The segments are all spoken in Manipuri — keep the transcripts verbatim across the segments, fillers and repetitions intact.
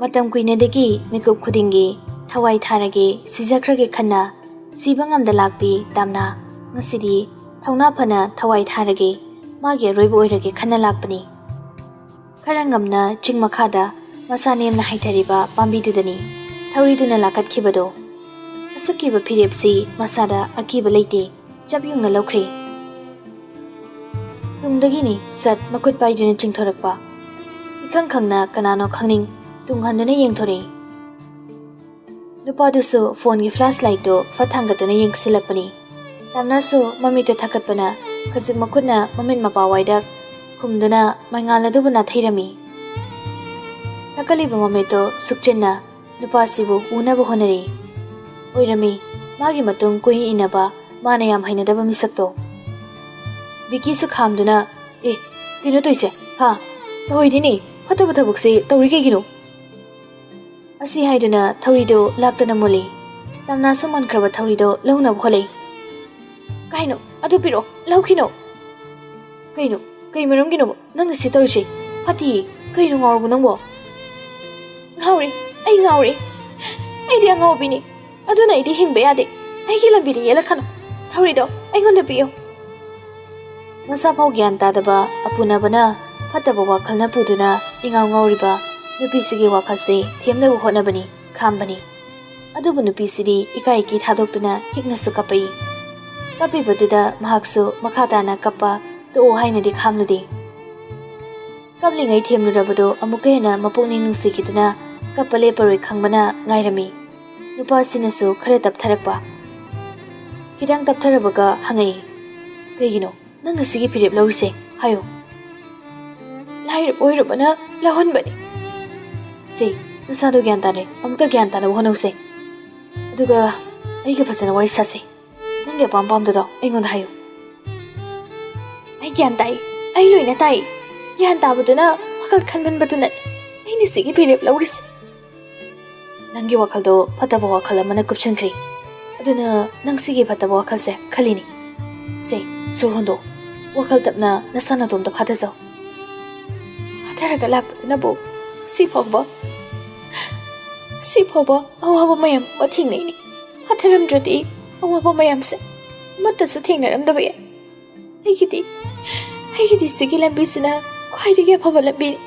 ꯃꯇꯝ ꯀꯨꯏꯅꯗꯒꯤ ꯃꯤꯀꯨꯞ ꯈꯨꯗꯤꯡꯒꯤ "ꯊꯋꯥꯏ ꯊꯥꯔꯒꯦ, ꯁꯤꯖꯈ꯭ꯔꯒꯦ" ꯈꯟꯅ ꯁꯤꯕ ꯉꯝꯗ ꯂꯥꯛꯄꯤ ꯇꯥꯝꯅꯥ, ꯉꯁꯤꯗꯤ ꯊꯧꯅꯥ ꯐꯅ ꯊꯋꯥꯏ ꯊꯥꯔꯒꯦ, ꯃꯥꯒꯤ ꯑꯔꯣꯏꯕ ꯑꯣꯏꯔꯒꯦ ꯈꯟꯅ ꯂꯥꯛꯄꯅꯤ꯫ ꯈꯔ ꯉꯝꯅ ꯆꯤꯡ ꯃꯈꯥꯗ ꯃꯁꯥ ꯅꯦꯝꯅ ꯍꯥꯏꯊꯔꯤꯕ ꯄꯥꯝꯕꯤꯗꯨꯗꯅꯤ ꯊꯧꯔꯤꯗꯨꯅ ꯂꯥꯀꯠꯈꯤꯕꯗꯣ꯫ ꯑꯁꯨꯛꯀꯤꯕ ꯐꯤꯔꯦꯞꯁꯤ ꯃꯁꯥꯗ ꯑꯀꯤꯕ ꯂꯩꯇꯦ, ꯆꯞ ꯌꯨꯡꯅ ꯂꯧꯈ꯭ꯔꯦ꯫ ꯇꯨꯡꯗꯒꯤꯅꯤ ꯁꯠ ꯃꯈꯨꯠ ꯄꯥꯏꯗꯨꯅ ꯆꯤꯡꯊꯣꯔꯛꯄ꯫ ꯏꯈꯪ ꯈꯪꯅ ꯀꯅꯥꯅꯣ ꯈꯪꯅꯤꯡ ꯇꯨꯡ ꯍꯟꯗꯨꯅ ꯌꯦꯡꯊꯣꯔꯛꯏ꯫ ꯅꯨꯄꯥꯗꯨꯁꯨ ꯐꯣꯟꯒꯤ ꯐ꯭ꯂꯥꯁ ꯂꯥꯏꯠꯇꯨ ꯐꯠ ꯊꯥꯡꯒꯠꯇꯨꯅ ꯌꯦꯡꯁꯤꯜꯂꯛꯄꯅꯤ꯫ ꯇꯥꯝꯅꯥꯁꯨ ꯃꯃꯤꯠꯇꯨ ꯊꯛꯀꯠꯄꯅ ꯈꯖꯤꯛ ꯃꯈꯨꯠꯅ ꯃꯃꯤꯠ ꯃꯄꯥ ꯋꯥꯏꯗ ꯈꯨꯝꯗꯨꯅ ꯃꯩꯉꯥꯜ ꯑꯗꯨꯕꯨ ꯅꯥꯊꯩꯔꯝꯃꯤ꯫ ꯊꯛꯀꯠꯂꯤꯕ ꯃꯃꯤꯠꯇꯨ ꯁꯨꯛꯆꯤꯟꯅ ꯅꯨꯄꯥꯁꯤꯕꯨ ꯎꯅꯕ ꯍꯣꯠꯅꯔꯤ꯫ ꯑꯣꯏꯔꯝꯃꯤ, ꯃꯥꯒꯤ ꯃꯇꯨꯡ ꯀꯣꯏꯏꯟ ꯏꯟꯅꯕ ꯃꯥꯅ ꯌꯥꯝ ꯍꯩꯅꯗꯕ ꯃꯤꯁꯛꯇꯣ꯫ ꯕꯤꯀꯤꯁꯨ ꯈꯥꯝꯗꯨꯅ, "ꯑꯦ, ꯀꯩꯅꯣ ꯇꯧꯏꯁꯦ? ꯍꯥ? ꯇꯧꯍꯩꯗꯦꯅꯦ, ꯐꯠꯇꯕ ꯊꯕꯛꯁꯦ ꯇꯧꯔꯤ ꯀꯩꯒꯤꯅꯣ?" ꯑꯁꯤ ꯍꯥꯏꯗꯨꯅ ꯊꯧꯔꯤꯗꯨ ꯂꯥꯛꯇꯅ ꯃꯨꯜꯂꯤ꯫ ꯇꯥꯝꯅꯥꯁꯨ ꯃꯨꯟꯈ꯭ꯔꯕ ꯊꯧꯔꯤꯗꯨ ꯂꯧꯅꯕ ꯍꯣꯠꯅꯩ꯫ "ꯀꯩꯅꯣ? ꯑꯗꯨ ꯄꯤꯔꯛꯑꯣ, ꯂꯧꯈꯤꯅꯣ!" "ꯀꯩꯅꯣ? ꯀꯩ ꯃꯔꯝꯒꯤꯅꯣꯕ ꯅꯪꯅ ꯁꯤ ꯇꯧꯔꯤꯁꯦ? ꯐꯠꯇꯤꯌꯦ꯫ ꯀꯩꯅꯣ ꯉꯥꯎꯔꯕꯣ ꯅꯪꯕꯣ?" "ꯉꯥꯎꯔꯦ, ꯑꯩ ꯉꯥꯎꯔꯦ꯫ ꯑꯩꯗꯤ ꯑꯉꯥꯎꯕꯤꯅꯤ꯫ ꯑꯗꯨꯅ ꯑꯩꯗꯤ ꯍꯤꯡꯕ ꯌꯥꯗꯦ꯫ ꯑꯩꯒꯤ ꯂꯝꯕꯤꯗ ꯌꯦꯜꯂꯛꯀꯅꯨ꯫ ꯊꯧꯔꯤꯗꯣ ꯑꯩꯉꯣꯟꯗ ꯄꯤꯌꯨ꯫" ꯃꯁꯥꯐꯥꯎ ꯒ꯭ꯌꯥꯟ ꯇꯥꯗꯕ ꯑꯄꯨꯅꯕꯅ ꯐꯠꯇꯕ ꯋꯥꯈꯜꯅ ꯄꯨꯗꯨꯅ ꯏꯉꯥꯎ ꯉꯥꯎꯔꯤꯕ ꯅꯨꯄꯤꯁꯤꯒꯤ ꯋꯥꯈꯜꯁꯦ ꯊꯦꯝꯅꯕ ꯍꯣꯠꯅꯕꯅꯤ, ꯈꯥꯝꯕꯅꯤ꯫ ꯑꯗꯨꯕꯨ ꯅꯨꯄꯤꯁꯤꯗꯤ ꯏꯀꯥꯏ ꯏꯀꯤ ꯊꯥꯗꯣꯛꯇꯨꯅ ꯍꯤꯛꯅꯁꯨ ꯀꯞꯄꯛꯏ꯫ ꯀꯞꯄꯤꯕꯗꯨꯗ ꯃꯍꯥꯛꯁꯨ ꯃꯈꯥ ꯇꯥꯅ ꯀꯞꯄ ꯇꯣꯛꯑꯣ ꯍꯥꯏꯅꯗꯤ ꯈꯥꯝꯂꯨꯗꯦ꯫ ꯀꯞꯂꯤꯉꯩ ꯊꯦꯝꯂꯨꯔꯕꯗꯨ ꯑꯃꯨꯛꯀ ꯍꯦꯟꯅ ꯃꯄꯨꯛꯅꯤꯡ ꯅꯨꯡꯁꯤꯈꯤꯗꯨꯅ ꯀꯞꯄ ꯂꯦꯞꯄꯔꯣꯏ ꯈꯪꯕꯅ ꯉꯥꯏꯔꯝꯃꯤ꯫ ꯅꯨꯄꯥꯁꯤꯅꯁꯨ ꯈꯔ ꯇꯞꯊꯔꯛꯄ꯫ ꯈꯤꯇꯪ ꯇꯞꯊꯔꯕꯒ ꯍꯪꯉꯛꯏ, "ꯀꯩꯒꯤꯅꯣ ꯅꯪ ꯉꯁꯤꯒꯤ ꯐꯤꯔꯦꯞ ꯂꯧꯔꯤꯁꯦ? ꯍꯥꯏꯌꯣ꯫" "ꯂꯥꯏꯔꯕ ꯑꯣꯏꯔꯨꯕꯅ ꯂꯧꯍꯟꯕꯅꯤ꯫" "ꯁꯦ, ꯅꯁꯥꯗꯣ ꯒ꯭ꯌꯥꯟ ꯇꯥꯔꯦ, ꯑꯃꯨꯛꯇ ꯒ꯭ꯌꯥꯟ ꯇꯥꯅꯕ ꯍꯣꯠꯅꯧꯁꯦ꯫ ꯑꯗꯨꯒ ꯑꯩꯒ ꯐꯖꯅ ꯋꯥꯔꯤ ꯁꯥꯁꯦ꯫ ꯅꯪꯒꯤ ꯑꯄꯥꯝ ꯄꯥꯝꯗꯗꯣ ꯑꯩꯉꯣꯟꯗ ꯍꯥꯏꯌꯨ꯫" "ꯑꯩ ꯒ꯭ꯌꯥꯟ ꯇꯥꯏ, ꯑꯩ ꯂꯣꯏꯅ ꯇꯥꯏ꯫ ꯒ꯭ꯌꯥꯟ ꯇꯥꯕꯗꯨꯅ ꯋꯥꯈꯜ ꯈꯟꯃꯟꯕꯗꯨꯅꯅꯤ ꯑꯩꯅ ꯁꯤꯒꯤ ꯐꯤꯔꯦꯞ ꯂꯧꯔꯤꯁꯦ꯫" "ꯅꯪꯒꯤ ꯋꯥꯈꯜꯗꯣ ꯐꯠꯇꯕ ꯋꯥꯈꯜ ꯑꯃꯅ ꯀꯨꯞꯁꯤꯟꯈ꯭ꯔꯦ꯫ ꯑꯗꯨꯅ ꯅꯪ ꯁꯤꯒꯤ ꯐꯠꯇꯕ ꯋꯥꯈꯜꯁꯦ ꯈꯜꯂꯤꯅꯤ꯫ ꯁꯦ, ꯁꯣꯔ ꯍꯣꯟꯗꯣꯛꯑꯣ꯫ ꯋꯥꯈꯜ ꯇꯞꯅ ꯅꯁꯥ ꯅꯇꯣꯝꯇ ꯐꯥꯊꯖꯧ꯫" ꯐꯥꯊꯔꯒ ꯂꯥꯛꯄꯗꯨꯅꯕꯨ ꯉꯁꯤ ꯐꯥꯎꯕ ꯁꯤ ꯐꯥꯎꯕ ꯑꯋꯥꯕ ꯃꯌꯥꯝ ꯑꯃ ꯊꯦꯡꯅꯩꯅꯤ꯫ ꯍꯥꯊꯔꯝꯗ꯭ꯔꯗꯤ ꯑꯋꯥꯕ ꯃꯌꯥꯝꯁꯦ ꯑꯃꯠꯇꯁꯨ ꯊꯦꯡꯅꯔꯝꯗꯕ ꯌꯥꯏ꯫ ꯑꯩꯒꯤꯗꯤ, ꯑꯩꯒꯤꯗꯤ ꯁꯤꯒꯤ ꯂꯝꯕꯤꯁꯤꯅ ꯈ꯭ꯋꯥꯏꯗꯒꯤ ꯑꯐꯕ ꯂꯝꯕꯤꯅꯤ꯫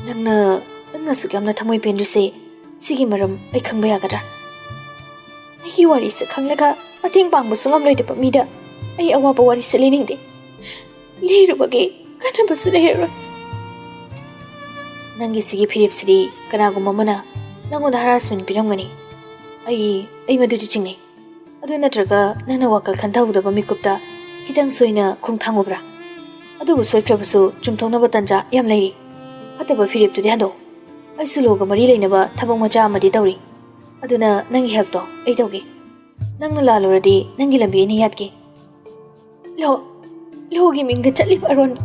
ꯅꯪꯅ, ꯅꯪꯅ ꯑꯁꯨꯛ ꯌꯥꯝꯅ ꯊꯃꯣꯏ ꯄꯦꯟꯔꯤꯁꯦ ꯁꯤꯒꯤ ꯃꯔꯝ ꯑꯩ ꯈꯪꯕ ꯌꯥꯒꯗ꯭ꯔꯥ? ꯑꯩꯒꯤ ꯋꯥꯔꯤꯁꯦ ꯈꯪꯂꯒ ꯃꯇꯦꯡ ꯄꯥꯡꯕꯁꯨ ꯉꯝꯂꯣꯏꯗꯕ ꯃꯤꯗ ꯑꯩ ꯑꯋꯥꯕ ꯋꯥꯔꯤꯁꯦ ꯂꯤꯅꯤꯡꯗꯦ꯫ ꯂꯤꯔꯨꯕꯒꯤ ꯀꯥꯟꯅꯕꯁꯨ ꯂꯩꯔꯔꯣꯏ꯫ ꯅꯪꯒꯤ ꯁꯤꯒꯤ ꯐꯤꯔꯦꯞꯁꯤꯗꯤ ꯀꯅꯥꯒꯨꯝꯕ ꯑꯃꯅ ꯅꯪꯉꯣꯟꯗ ꯍꯔꯥꯁꯃꯦꯟ ꯄꯤꯔꯝꯒꯅꯤ꯫ ꯑꯩ, ꯑꯩ ꯃꯗꯨꯗꯤ ꯆꯤꯡꯅꯩ꯫ ꯑꯗꯨ ꯅꯠꯇ꯭ꯔꯒ ꯅꯪꯅ ꯋꯥꯈꯜ ꯈꯟꯊꯍꯧꯗꯕ ꯃꯤꯀꯨꯞꯇ ꯈꯤꯇꯪ ꯁꯣꯏꯅ ꯈꯣꯡ ꯊꯥꯡꯉꯨꯕ꯭ꯔꯥ? ꯑꯗꯨꯕꯨ ꯁꯣꯏꯈ꯭ꯔꯕꯁꯨ ꯆꯨꯝꯊꯣꯛꯅꯕ ꯇꯟꯖꯥ ꯌꯥꯝ ꯂꯩꯔꯤ꯫ ꯐꯠꯇꯕ ꯐꯤꯔꯦꯞꯇꯨꯗꯤ ꯍꯟꯗꯣꯛ꯫ ꯑꯩꯁꯨ ꯂꯣꯒ ꯃꯔꯤ ꯂꯩꯅꯕ ꯊꯕꯛ ꯃꯆꯥ ꯑꯃꯗꯤ ꯇꯧꯔꯤ꯫ ꯑꯗꯨꯅ ꯅꯪꯒꯤ ꯍꯦꯜꯞꯇꯣ ꯑꯩ ꯇꯧꯒꯦ꯫ ꯅꯪꯅ ꯂꯥꯜꯂꯨꯔꯗꯤ ꯅꯪꯒꯤ ꯂꯝꯕꯤ ꯑꯩꯅ ꯌꯥꯠꯀꯦ꯫ ꯂꯣ, ꯂꯣꯒꯤ ꯃꯤꯡꯗ ꯆꯠꯂꯤꯕ ꯑꯔꯣꯟꯕ,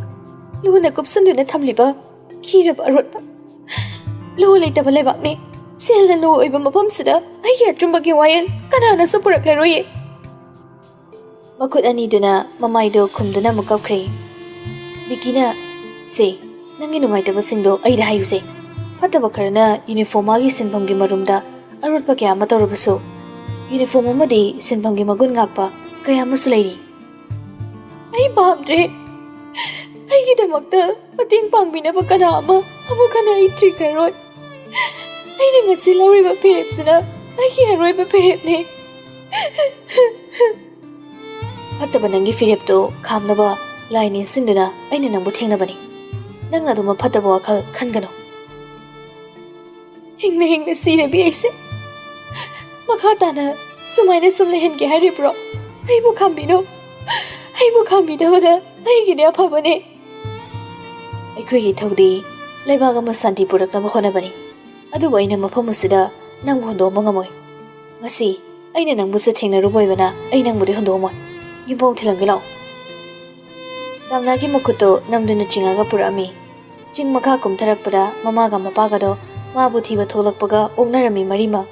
ꯂꯣꯅ ꯀꯨꯞꯁꯟꯗꯨꯅ ꯊꯝꯂꯤꯕ ꯈꯤꯔꯕ ꯑꯔꯣꯠꯄ, ꯂꯣ ꯂꯩꯇꯕ ꯂꯩꯕꯥꯛꯅꯤ꯫ ꯁꯦꯜꯅ ꯂꯣ ꯑꯣꯏꯕ ꯃꯐꯝꯁꯤꯗ ꯑꯩꯒꯤ ꯑꯆꯨꯝꯕꯒꯤ ꯋꯥꯌꯦꯜ ꯀꯅꯥꯅꯁꯨ ꯄꯨꯔꯛꯂꯔꯣꯏꯌꯦ꯫ ꯃꯈꯨꯠ ꯑꯅꯤꯗꯨꯅ ꯃꯃꯥꯏꯗꯨ ꯈꯨꯝꯗꯨꯅ ꯑꯃꯨꯛ ꯀꯞꯈ꯭ꯔꯦ꯫ ꯕꯤꯀꯤꯅ, "ꯁꯦ, ꯅꯪꯒꯤ ꯅꯨꯡꯉꯥꯏꯇꯕꯁꯤꯡꯗꯣ ꯑꯩꯗ ꯍꯥꯏꯌꯨꯁꯦ꯫ ꯐꯠꯇꯕ ꯈꯔꯅ ꯌꯨꯅꯤꯐꯣꯔꯃꯥꯒꯤ ꯁꯤꯟꯐꯝꯒꯤ ꯃꯔꯨꯝꯗ ꯑꯔꯣꯠꯄ ꯀꯌꯥ ꯑꯃ ꯇꯧꯔꯕꯁꯨ, ꯌꯨꯅꯤꯐꯣꯔꯝ ꯑꯃꯗꯤ ꯁꯤꯟꯐꯝꯒꯤ ꯃꯒꯨꯟ ꯉꯥꯛꯄ ꯀꯌꯥ ꯑꯃꯁꯨ ꯂꯩꯔꯤ꯫" "ꯑꯩ ꯄꯥꯝꯗ꯭ꯔꯦ꯫ ꯑꯩꯒꯤꯗꯃꯛꯇ ꯃꯇꯦꯡ ꯄꯥꯡꯕꯤꯅꯕ ꯀꯅꯥ ꯑꯃ ꯑꯃꯨꯛ ꯍꯟꯅ ꯑꯩ ꯊꯤꯈ꯭ꯔꯔꯣꯏ꯫ ꯑꯩꯅ ꯉꯁꯤ ꯂꯧꯔꯤꯕ ꯐꯤꯔꯦꯞꯁꯤꯅ ꯑꯩꯒꯤ ꯑꯔꯣꯏꯕ ꯐꯤꯔꯦꯞꯅꯤ꯫" "ꯐꯠꯇꯕ ꯅꯪꯒꯤ ꯐꯤꯔꯦꯞꯇꯣ ꯈꯥꯝꯅꯕ ꯂꯥꯏ ꯅꯤꯡꯁꯤꯡꯗꯨꯅ ꯑꯩꯅ ꯅꯪꯕꯨ ꯊꯦꯡꯅꯕꯅꯤ꯫ ꯅꯪꯅ ꯑꯗꯨꯝꯕ ꯐꯠꯇꯕ ꯋꯥꯈꯜ ꯈꯟꯒꯅꯨ꯫" "ꯍꯤꯡꯅ ꯍꯤꯡꯅ ꯁꯤꯔꯕꯤ ꯑꯩꯁꯦ ꯃꯈꯥ ꯇꯥꯅ ꯁꯨꯃꯥꯏꯅ ꯁꯨꯝ ꯂꯩꯍꯟꯒꯦ ꯍꯥꯏꯔꯤꯕ꯭ꯔꯣ? ꯑꯩꯕꯨ ꯈꯥꯝꯕꯤꯅꯨ꯫ ꯑꯩꯕꯨ ꯈꯥꯝꯕꯤꯗꯕꯗ ꯑꯩꯒꯤꯗꯤ ꯑꯐꯕꯅꯦ꯫" "ꯑꯩꯈꯣꯏꯒꯤ ꯏꯊꯧꯗꯤ ꯂꯩꯕꯥꯛ ꯑꯃ ꯁꯥꯟꯇꯤ ꯄꯨꯔꯛꯅꯕ ꯍꯣꯠꯅꯕꯅꯤ꯫ ꯑꯗꯨꯕꯨ ꯑꯩꯅ ꯃꯐꯝ ꯑꯁꯤꯗ ꯅꯪꯕꯨ ꯍꯨꯟꯗꯣꯛꯑꯝꯕ ꯉꯝꯃꯣꯏ꯫ ꯉꯁꯤ ꯑꯩꯅ ꯅꯪꯕꯨꯁꯨ ꯊꯦꯡꯅꯔꯨꯕ ꯑꯣꯏꯕꯅ ꯑꯩ ꯅꯪꯕꯨꯗꯤ ꯍꯨꯟꯗꯣꯛꯑꯝꯃꯣꯏ꯫ ꯌꯨꯝꯐꯥꯎ ꯊꯤꯜꯂꯝꯒꯦ ꯂꯥꯛꯑꯣ꯫" ꯗꯥꯝꯅꯥꯒꯤ ꯃꯈꯨꯠꯇꯨ ꯅꯝꯗꯨꯅ ꯆꯤꯡꯉꯒ ꯄꯨꯔꯛꯑꯝꯃꯤ꯫ ꯆꯤꯡ ꯃꯈꯥ ꯀꯨꯝꯊꯔꯛꯄꯗ ꯃꯃꯥꯒ ꯃꯄꯥꯒꯗꯣ ꯃꯥꯕꯨ ꯊꯤꯕ ꯊꯣꯛꯂꯛꯄꯒ ꯑꯣꯛꯅꯔꯝꯃꯤ ꯃꯔꯤꯃꯛ꯫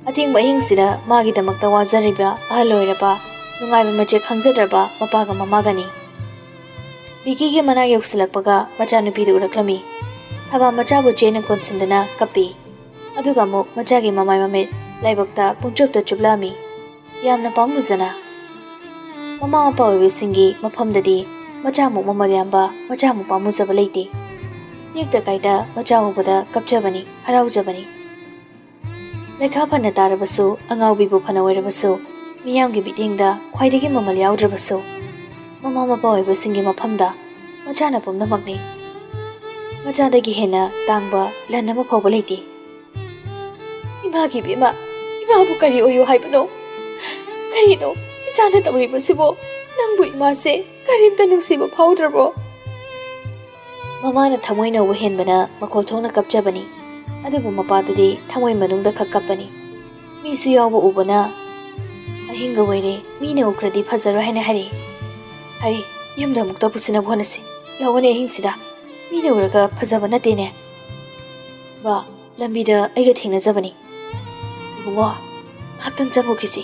ꯑꯊꯦꯡꯕ ꯑꯍꯤꯡꯁꯤꯗ ꯃꯥꯒꯤꯗꯃꯛꯇ ꯋꯥꯖꯔꯤꯕ ꯑꯍꯜ ꯑꯣꯏꯔꯕ, ꯅꯨꯡꯉꯥꯏꯕ ꯃꯆꯦꯠ ꯈꯪꯖꯗ꯭ꯔꯕ ꯃꯄꯥꯒ ꯃꯃꯥꯒꯅꯤ꯫ ꯕꯤꯀꯤꯒꯤ ꯃꯅꯥꯛ ꯌꯧꯁꯤꯜꯂꯛꯄꯒ ꯃꯆꯥꯅꯨꯄꯤꯗꯨ ꯎꯔꯛꯂꯝꯃꯤ꯫ ꯊꯕꯥ ꯃꯆꯥꯕꯨ ꯆꯦꯅ ꯀꯣꯟꯁꯤꯟꯗꯨꯅ ꯀꯞꯄꯤ꯫ ꯑꯗꯨꯒ ꯑꯃꯨꯛ ꯃꯆꯥꯒꯤ ꯃꯃꯥꯏ ꯃꯃꯤꯠ ꯂꯥꯏꯕꯛꯇ ꯄꯨꯡꯆꯨꯞꯇ ꯆꯨꯞꯂꯛꯑꯝꯃꯤ꯫ ꯌꯥꯝꯅ ꯄꯥꯝꯃꯨꯖꯅ꯫ ꯃꯃꯥ ꯃꯄꯥ ꯑꯣꯏꯕꯁꯤꯡꯒꯤ ꯃꯐꯝꯗꯗꯤ ꯃꯆꯥꯃꯨꯛ ꯃꯃꯜ ꯌꯥꯝꯕ, ꯃꯆꯥꯃꯨꯛ ꯄꯥꯝꯃꯨꯖꯕ ꯂꯩꯇꯦ꯫ ꯇꯦꯛꯇ ꯀꯥꯏꯗ ꯃꯆꯥ ꯎꯕꯗ ꯀꯞꯆꯕꯅꯤ, ꯍꯔꯥꯎꯖꯕꯅꯤ꯫ ꯂꯩꯈꯥ ꯐꯅ ꯇꯥꯔꯕꯁꯨ, ꯑꯉꯥꯎꯕꯤꯕꯨ ꯐꯅ ꯑꯣꯏꯔꯕꯁꯨ, ꯃꯤꯌꯥꯝꯒꯤ ꯃꯤꯠꯌꯦꯡꯗ ꯈ꯭ꯋꯥꯏꯗꯒꯤ ꯃꯃꯜ ꯌꯥꯎꯗ꯭ꯔꯕꯁꯨ, ꯃꯃꯥ ꯃꯄꯥ ꯑꯣꯏꯕꯁꯤꯡꯒꯤ ꯃꯐꯝꯗ ꯃꯆꯥꯅ ꯄꯨꯝꯅꯃꯛꯅꯤ꯫ ꯃꯆꯥꯗꯒꯤ ꯍꯦꯟꯅ ꯇꯥꯡꯕ ꯂꯟ ꯑꯃ ꯐꯥꯎꯕ ꯂꯩꯇꯦ꯫ ꯏꯃꯥꯒꯤ ꯏꯕꯦꯝꯃ, ꯏꯃꯥꯕꯨ ꯀꯔꯤ ꯑꯣꯏꯌꯨ ꯍꯥꯏꯕꯅꯣ? ꯀꯔꯤꯅꯣ ꯏꯆꯥꯅ ꯇꯧꯔꯤꯕꯁꯤꯕꯣ? ꯅꯪꯕꯨ ꯏꯃꯥꯁꯦ ꯀꯔꯤꯝꯇ ꯅꯨꯡꯁꯤꯕ ꯐꯥꯎꯗ꯭ꯔꯕꯣ? ꯃꯃꯥꯅ ꯊꯃꯣꯏ ꯅꯧꯕ ꯍꯦꯟꯕꯅ ꯃꯈꯣꯜ ꯊꯣꯛꯅ ꯀꯞꯆꯕꯅꯤ꯫ ꯑꯗꯨꯕꯨ ꯃꯄꯥꯗꯨꯗꯤ ꯊꯃꯣꯏ ꯃꯅꯨꯡꯗ ꯈꯛ ꯀꯞꯄꯅꯤ꯫ ꯃꯤꯁꯨ ꯌꯥꯎꯕ ꯎꯕꯅ, "ꯑꯍꯤꯡꯒ ꯑꯣꯏꯔꯦ, ꯃꯤꯅ ꯎꯈ꯭ꯔꯗꯤ ꯐꯖꯔꯣꯏ" ꯍꯥꯏꯅ ꯍꯥꯏꯔꯛꯏ꯫ "ꯍꯩ, ꯌꯨꯝꯗ ꯑꯃꯨꯛꯇ ꯄꯨꯁꯤꯟꯅꯕ ꯍꯣꯠꯅꯁꯤ꯫ ꯂꯥꯛꯑꯣꯅꯦ ꯑꯍꯤꯡꯁꯤꯗ꯫ ꯃꯤꯅ ꯎꯔꯒ ꯐꯖꯕ ꯅꯠꯇꯦꯅꯦ꯫ ꯕꯥ, ꯂꯝꯕꯤꯗ ꯑꯩꯒ ꯊꯦꯡꯅꯖꯕꯅꯤ꯫ ꯏꯕꯨꯡꯉꯣ, ꯉꯥꯏꯍꯥꯛꯇꯪ ꯆꯪꯉꯨꯈꯤꯁꯤ꯫"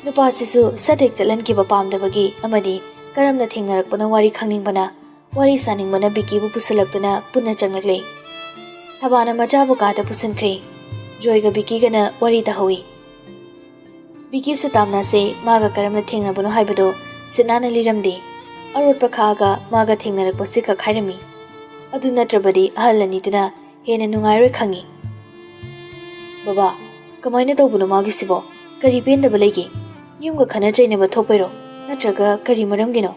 ꯅꯨꯄꯥꯁꯤꯁꯨ ꯁꯠ ꯍꯦꯛ ꯆꯠꯍꯟꯈꯤꯕ ꯄꯥꯝꯗꯕꯒꯤ ꯑꯃꯗꯤ ꯀꯔꯝꯅ ꯊꯦꯡꯅꯔꯛꯄꯅꯣ ꯋꯥꯔꯤ ꯈꯪꯅꯤꯡꯕꯅ ꯋꯥꯔꯤ ꯁꯥꯅꯤꯡꯕꯅ ꯕꯤꯀꯤꯕꯨ ꯄꯨꯁꯤꯜꯂꯛꯇꯨꯅ ꯄꯨꯟꯅ ꯆꯪꯂꯛꯂꯦ꯫ ꯊꯕꯥꯅ ꯃꯆꯥꯕꯨ ꯀꯥꯗ ꯄꯨꯁꯤꯟꯈ꯭ꯔꯦ꯫ ꯖꯣꯏꯒ ꯕꯤꯀꯤꯒꯅ ꯋꯥꯔꯤ ꯇꯥꯍꯧꯏ꯫ ꯕꯤꯀꯤꯁꯨ ꯇꯥꯝꯅꯥꯁꯦ ꯃꯥꯒ ꯀꯔꯝꯅ ꯊꯦꯡꯅꯕꯅꯣ ꯍꯥꯏꯕꯗꯣ ꯁꯤꯠ ꯅꯥꯟꯅ ꯂꯤꯔꯝꯗꯦ꯫ ꯑꯔꯣꯠꯄ ꯈꯥꯛꯑꯒ ꯃꯥꯒ ꯊꯦꯡꯅꯔꯛꯄꯁꯤ ꯈꯛ ꯍꯥꯏꯔꯝꯃꯤ꯫ ꯑꯗꯨ ꯅꯠꯇ꯭ꯔꯕꯗꯤ ꯑꯍꯜ ꯑꯅꯤꯗꯨꯅ ꯍꯦꯟꯅ ꯅꯨꯡꯉꯥꯏꯔꯣꯏ ꯈꯪꯉꯤ꯫ "ꯕꯕꯥ, ꯀꯃꯥꯏꯅ ꯇꯧꯕꯅꯣ ꯃꯥꯒꯤꯁꯤꯕꯣ? ꯀꯔꯤ ꯄꯦꯟꯗꯕ ꯂꯩꯒꯦ? ꯌꯨꯝꯒ ꯈꯠꯅ ꯆꯩꯅꯕ ꯊꯣꯛꯄꯩꯔꯣ? ꯅꯠꯇ꯭ꯔꯒ ꯀꯔꯤ ꯃꯔꯝꯒꯤꯅꯣ?"